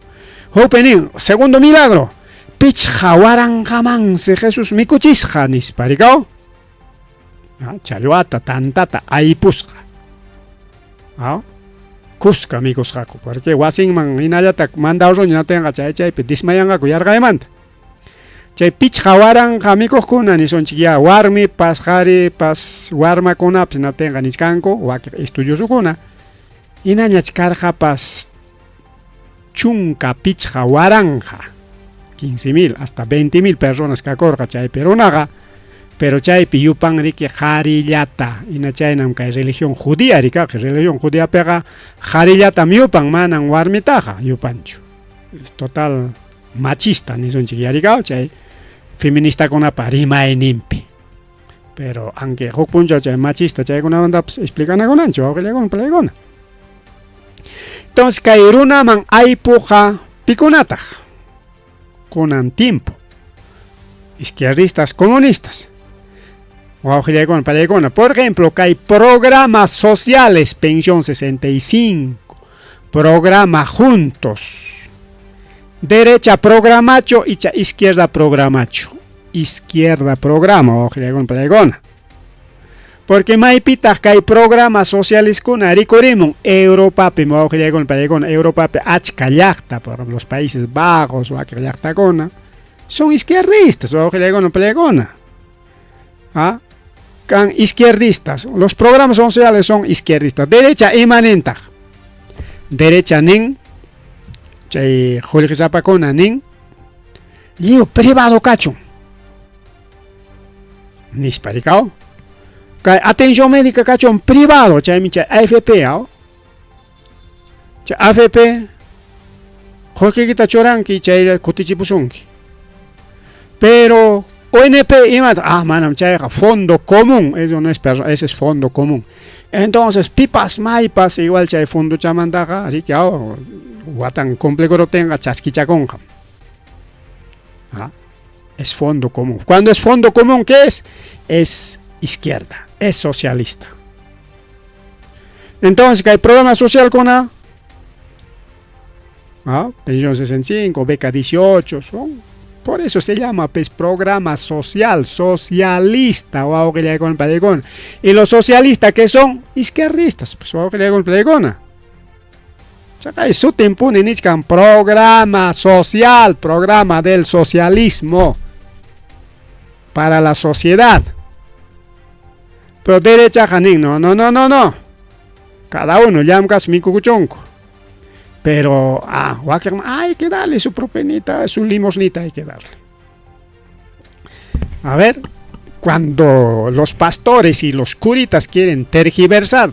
B: Hukpi nin, segundo milagro, pichqa waranqamansi Jesús mikuchisqa nispa, rikaw. Challwata, tantata aypusqa. Kuska mikusqaku, porque wasinman hinallata mandawruña natinqa chay chaypi dismayanqaku yarqaymanta. Chay pichqa waranqa mikuqkuna nisunchik ya warmipas, qharipas, warmakunapas natinqa nichkanku wakin estudiosukuna. Hinañach karqapas chunka pichqa waranqa, 15,000 hasta 20,000 personas kakurqa chaypi runaqa, pero chaypi yupan riki qharillata, hina chaynam kay religión judía rikaq, religión judiapiqa qharillatam yupan, manan warmitaqa yupanchu. Es total machista nisunchik yarikaw chay feministakunapa rimayninpi. Pero aunque huk punchaw chay machista chaykunamantapas explicanakunanchik wawqillaykuna palaykuna. Entonces kay runaman aypuqa pikunataq kunan tiempo izquierdistas comunistas wawqillaykuna palaykuna, por ejemplo kay programas sociales pensión 65, programa juntos, derecha programacho icha izquierda programacho, izquierda programa wawqillaykuna palaykuna. Porque maypitaq kay programa socialiskuna rikurimun Europapim wawqillaykuna paykuna Europapi achka llaqta, por ejemplo, los Países Bajos, wakin llaqtakuna son izquierdistas wawqillaykuna paykuna. ¿Ah? Kan izquierdistas, los programas sociales son izquierdistas. Derecha imanintaq? Derecha nin chay qullqisapakuna nin lliw privado kachun. Nispa rikaw. Kay atención médica kachun privado, chaymi chay AFP, aw. Chay AFP qullqiykita churanki chaylla kutichipusunki. Pero ONP imata, ah, manam chayqa fondo común, eso no es ese es fondo común. Entonces, pipas maypas igual chay fondochamantaqa riki aw watan cumplikuruptinqa chaskichakunqam. ¿Ah? Es fondo común. Cuando es fondo común, ¿qué es? Es izquierda, es socialista. Entonces, ¿qué hay programa social con A? ¿Ah? Pensión 65, beca 18, son. Por eso se llama pues, programa social, socialista, Y los socialistas que son izquierdistas, pues Chaqay sutinpuni nichkan programa social, programa del socialismo para la sociedad. Pero derecha nin, no, no, no, no, no. Cada uno llamkas mikukuchunku. Pero, ah, hay que darle su propinita, su limosnita, hay que darle. A ver, cuando los pastores y los curitas quieren tergiversar,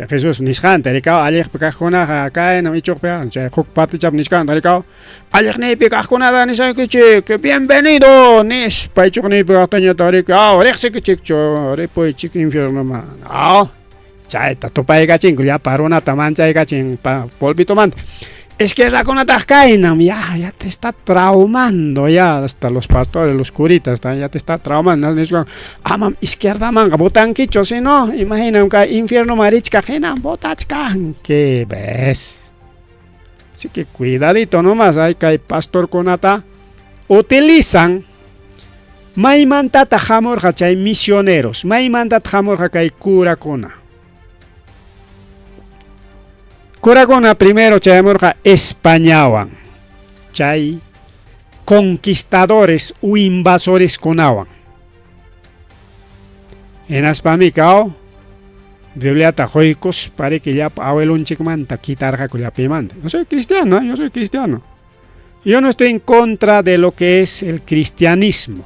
B: Jesús nisqanta rikaw alliqpi kaqkunaqa kayna ichuqpi chay huk partichapi nisqanta rikaw alliqniypi kaqkunata nisaykichik bienvenido nispa ichuqniypi kaqtañataq rikaw riqsikichikchu ripuychik infiernoman aw chayta tupaykachinku llapa runata manchaykachin pulpitumanta. Izquierdakunataq kaynam ya ya te está traumando ya hasta los pastores, los curitas ya te está traumando niswan amam izquierdamanqa votankichu si no imaginam kay infiernoman richkaq hinam votachkanki ves. Así que cuidadito nomás hay kay pastorkunata utilizan maymantataq hamurqa chay misioneros, maymantataq hamurqa kay curakuna. Curakuna primero chayamurqa Españawan, chay conquistadores u invasores kunawan. Hinaspami kaw Bibliata quykuspa riki llapa abuelonchikmanta quitarqaku llapimanta. Yo soy cristiano, yo soy cristiano. Yo no estoy en contra de lo que es el cristianismo.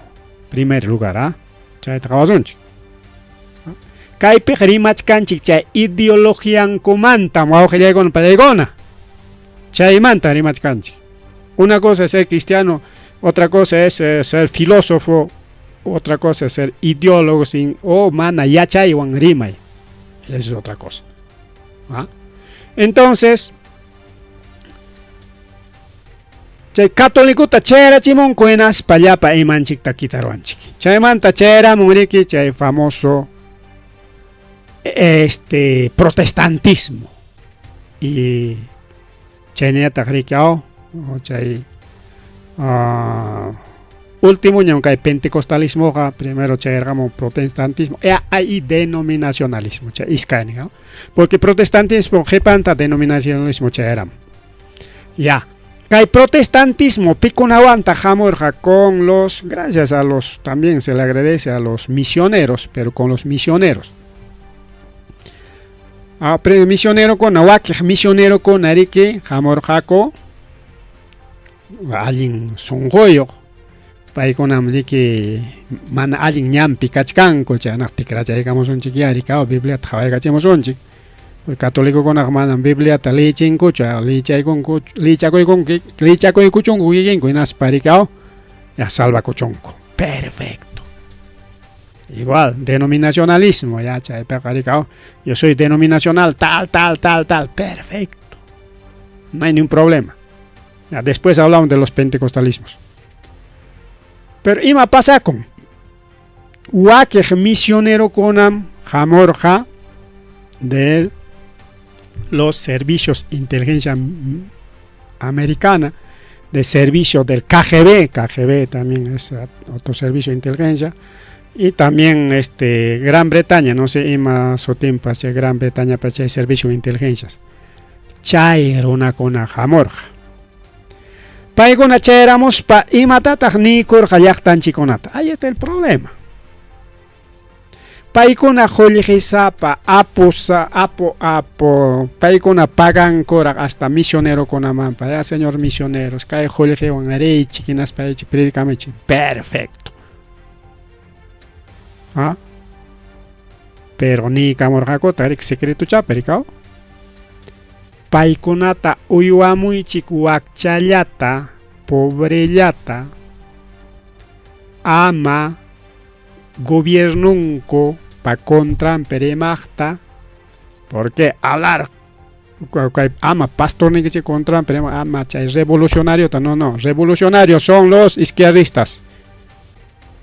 B: Primer lugar, ¿ah? Chayta qawasunchik. Kaypiqa rimachkanchik chay ideologiankumantam wawqillaykuna pallaykuna. Chaymanta rimachkanchik. Una cosa es ser cristiano, otra cosa es ser filósofo, otra cosa es ser ideólogo sin o mana yachaywan rimay. Esa es otra cosa. ¿Ah? Entonces, chay católicota chayarachimunku hinaspa llapa imanchikta kitaruwanchik. Chaymanta chayaramun riki chay famoso este protestantismo. Y chaynallataq riki aw chay último ñam kay pentecostalismoqa primero chayarqamun protestantismo e hay denominacionalismo chay iskaynin aw porque protestantismo qhipanta denominacionalismo chayaramun. Ya, kay protestantismo pikunawantaq hamurqa con los, gracias a los, también se le agradece a los misioneros, pero con los misioneros. Ah, pero misionerokuna wakiq misionerokuna riki hamurqaku allin sunquyuq paykunam riki mana allin ñanpi kachkanku chaynaq tikrachaykamusunchik ya rikaw Bibliata qhawaykachimusunchik. Católicokunaqa manam Bibliata liychinkuchu lichaykunku lichakuykunki lichakuykuchunku kikinku hinaspa rikaw ya salvakuchunku. Perfecto. Igual, denominacionalismo, ya chaypiqa rikaw yo soy denominacional tal, tal, tal, tal. Perfecto. No hay ningún problema. Ya, después hablamos de los pentecostalismos. Pero ima pasakun wakiq misionerokunam hamurqa de los servicios inteligencia americana de servicio del KGB, KGB también es otro servicio de inteligencia, y también este Gran Bretaña, no sé, ima sutinpas chay Gran Bretaña pa chay servicio de inteligencias. Chay runakuna hamurqa. Paykuna chayaramuspa imatataq niykurqa llaqtanchikunata. Ahí está el problema. Paykuna qullqisapa, apusa, apu, apu, paykuna pagankuraq hasta misionerokunamanpas. Ya, señor misioneros, kay qullqiwan riychik, hinaspa riychik, predicamuchik. Perfecto. ¿Ah? Pero niykamurqakutaq, riki, secretochapi, rikaw. Paykunata uywamuychik wakchallata, pobrellata, ama gobiernonku pa contranpi rimaqta, porque hablar ama pastornikichik contranpi rimaq, ama chay revolucionariota, no, no, revolucionarios son los izquierdistas.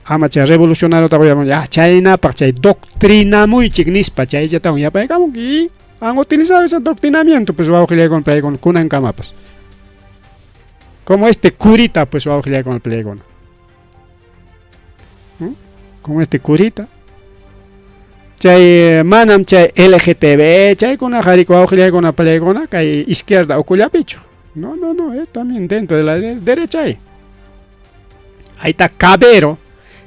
B: Ama chay revolucionariota ya chaynapaq chay doctrinamuychik nispa chayllatawan yapaykamun y han utilizado ese adoctrinamiento, pues wawqillaykuna palaykuna kunankamapas. Como este curita, pues wawqillaykuna palaykuna. Como este curita. Chay manam chay LGTB, chaykuna qharikuna wawqillaykuna palaykuna kay izquierda ukullapichu. No, no, no, es también dentro de la derecha ahí. Ahí está Cabero.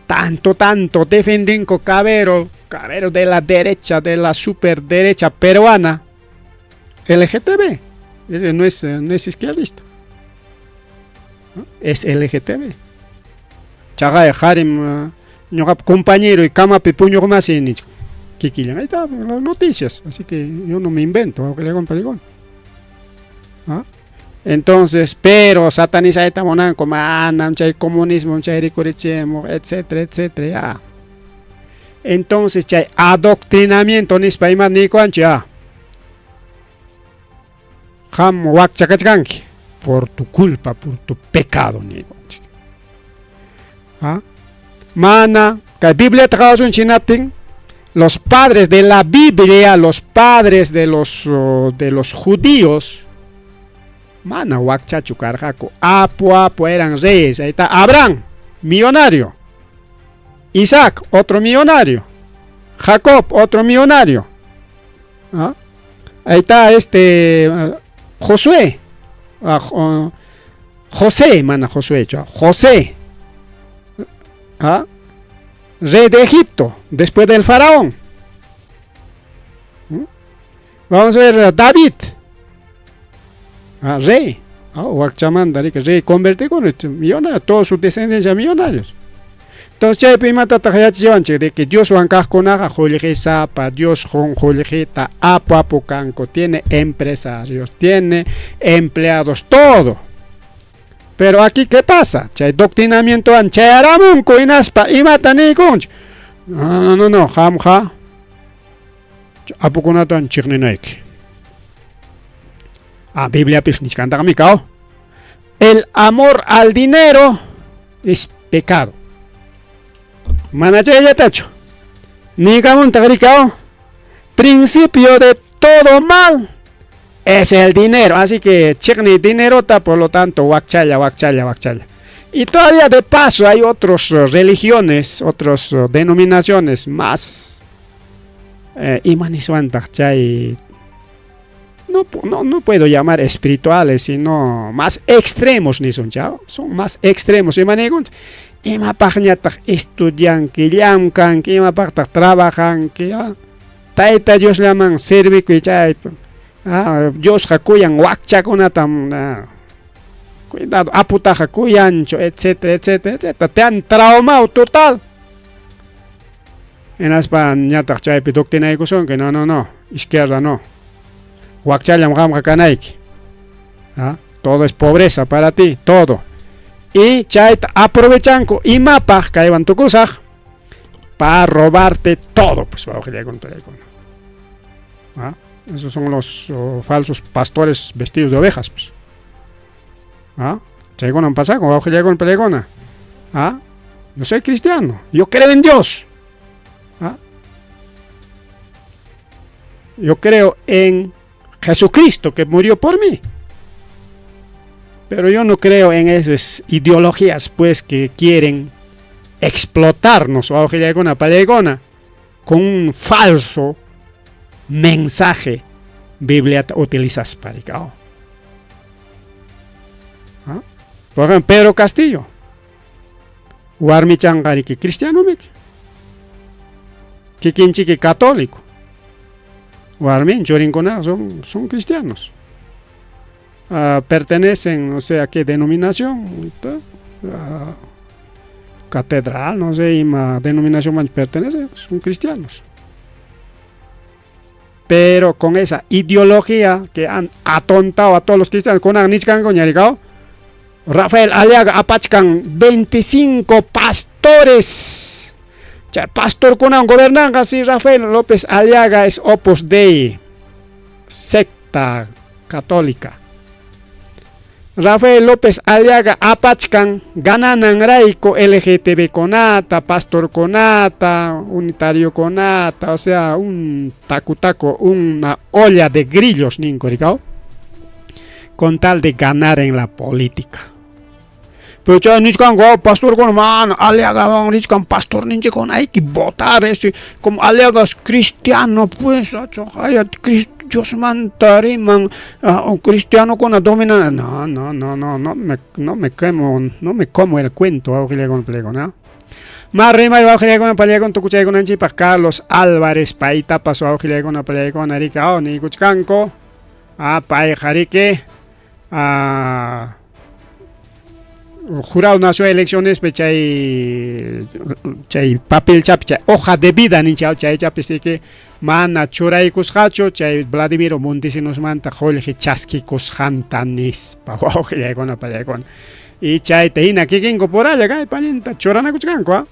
B: Tanto, tanto defendenco Cabero, Cabero de la derecha, de la superderecha peruana. LGTB. Ese no es izquierdista. ¿No? Es LGTB. Chagay, Harim, ñoqap compañero y kamapi puñuqmasi nichko. Kikillan. Ahí está las noticias. Así que yo no me invento, aunque le hago un peligón. ¿Ah? Entonces, pero satanizayta munanku, manam chay comunismo, chay rikurichimuq, etcétera, etcétera, ya. Entonces, chay adoctrinamiento nispa ima niykuwanchu, ya. Qam wakcha kachkanki, por tu culpa, por tu pecado, niykuwanchik. ¿Ah? Mana, kay Bibliata qhawasunchik hinaptin, los padres de la Biblia, los padres de los judíos, mana wakchachu karqaku, apu apu eran reyes. Ahí está Abraham, millonario. Isaac, otro millonario. Jacob, otro millonario. ¿Ah? Ahí está Josué. Ah, José, mana Josué, José. ¿Ah? Rey de Egipto, después del faraón. Vamos a ver a David. Ah, rey. Ah, wakchamanta, rey convertido con este millonario, toda su descendencia millonarios. Entonces, chaypi imatataq yachachiwanchik de que Dioswan kaqkunaqa qullqisapa, Dios qun qullqita, apu apu kanku, tiene empresarios, tiene empleados, todo. Pero aquí, ¿qué pasa? Chay doctrinamientowan chayaramunku hinaspa imata niykunchik. No, no, no, no, qamqa apukunatan chiqninayki. Ah, Bibliapis nichkantaqmi kaw. El amor al dinero es pecado. Mana chayllatachu. Niykamuntaq rikaw. Principio de todo mal es el dinero. Así que chiqni dinerota, por lo tanto, wakchalla, wakchalla, wakchalla. Y todavía de paso hay otras religiones, otras denominaciones más. Imaniswantaq chay. No, no, no puedo llamar espirituales, sino más extremos, ni son, chao. Son más extremos. Imanikunt, imapaqñataq estudianki, llamkanki, imapaqtaq trabajanki, ah? Tayta Diosllaman servikuy chay. Ah, Diosqa kuyan wakchakunatam, ah, cuidado, aputaqa kuyanchu, etcétera, etcétera, etcétera. Te han traumado total. Hinaspa ñataq chaypi doctrinaykusunki, no, no, no, izquierda no. Wakchallam qamqa kanayki. ¿Ah? Todo es pobreza para ti, todo. Y chayta aprovechanku imapaq kaywan tukusaq pa robarte todo, pues, ¿Ah? Esos son los falsos pastores vestidos de ovejas, pues. ¿Ah? Chaykunan pasakun, wawqillaykuna palaykuna. ¿Ah? Yo soy cristiano, yo creo en Dios. ¿Ah? Yo creo en Jesucristo que murió por mí. Pero yo no creo en esas ideologías pues que quieren explotarnos wawqillaykuna pallaykuna con un falso mensaje Bibliata utilizaspa rikaw. ¿Ah? Por ejemplo, Pedro Castillo. Warmichanqa riki cristianomiki. Kikinchiki católico. Warmin churinkuna son cristianos. Pertenecen, no sé a qué denominación, catedral, no sé, ima denominación man pertenecen, son cristianos. Pero con esa ideología que han atontado a todos los cristianos, con nichkanku ñarikao, Rafael Aliaga apachkan 25 pastores. Chay pastorkunawan gobernanqa si Rafael López Aliaga es Opus Dei, secta católica. Rafael López Aliaga apachkan ganananrayku LGTB kunata, pastor kunata, unitario kunata, o sea, un tacu taco, una olla de grillos, ninku rikao, con tal de ganar en la política. Pero chay nichkanku, oh, pastor kuna, man, Aliaga nichkan pastor ninchikuna, hay que votar ese, como Aliaga es cristiano, pues, haya Diosmanta riman, cristiano kuna domina. No, no, no, no, no me quemo, no me como el cuento, ¿no? Más rimay wawqillaykuna pallaykuna tukuchaykunanchikpaq Carlos Álvarez paytapas wawqillaykuna pallaykuna rika, oh, niykuchkanku. Ah, payqa riki, jurado nacional de elecciones pe chay chay papelchapi chay hoja de vida ninchik chaychapi siki mana churaykusqachu chay Vladimiro Montesinosmanta qullqi chaskikusqanta nispa wawqillaykuna pallaykuna. Y chayta hina kikinku puralla kay pallinta churanakuchkanku, ah.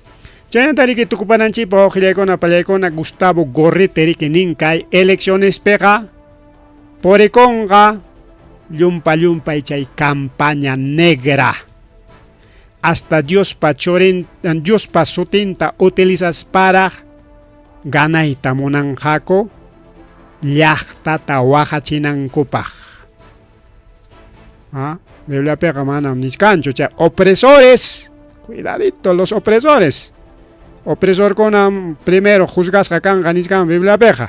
B: Chaynata riki tukupananchikpaq wawqillaykuna pallaykuna Gustavo Gorriti riki nin kay eleccionespiqa purikunqa llumpa llumpay chay campaña negra. Hasta Diospa churin, Diospa sutinta utilizasparaq ganayta munanqaku llaqtata waqachinankupaq. ¿Ah? Bibliapiqa manam nichkanchu chay opresores, cuidadito los opresores. Opresorkunam primero juzgasqa kanqa nichkan Bibliapiqa.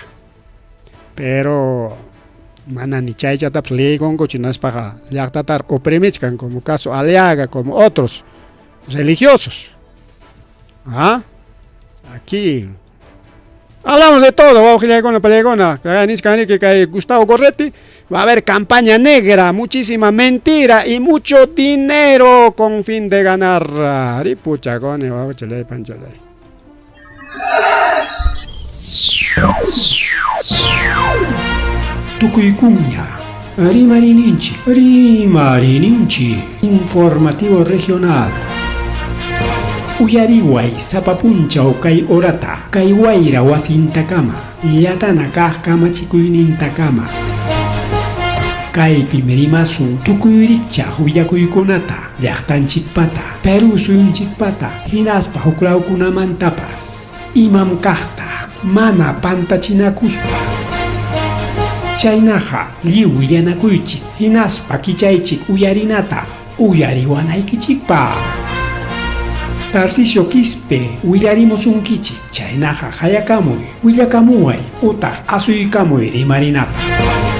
B: Pero mana ni chaychatapas liykunkuchu hinaspaqa llaqtatar oprimichkan como caso Aliaga, como otros religiosos. ¿Ah? Aquí hablamos de todo, wawqillaykuna pallaykuna. Nichkan riki kay Gustavo Gorretti, va a haber campaña negra, muchísima mentira y mucho dinero con fin de ganar. Ripuchakuni, wawqichalay panchalay.
A: Tukuykuña Rimarininchik, Rimarininchik, informativo regional. Uyariway sapa punchaw kay horata, kay wayra wasintakama, llatana kaq kamachikuynintakama. Kaypim rimasun tukuy rikchaq willakuykunata, llaqtanchikpata, Perú suyunchikpata, hinaspa huklawkunamantapas. Imam kaqta, mana pantachinakuspa. Chaynaqa lliw willanakuychik, hinaspa kichaychik uyarinata, uyariwanaykichikpaq. Tarcisio Quispe willarimusunkichik, chaynaqa hayakamuy, willakamuway, utaq asuykamuy rimarinapaq.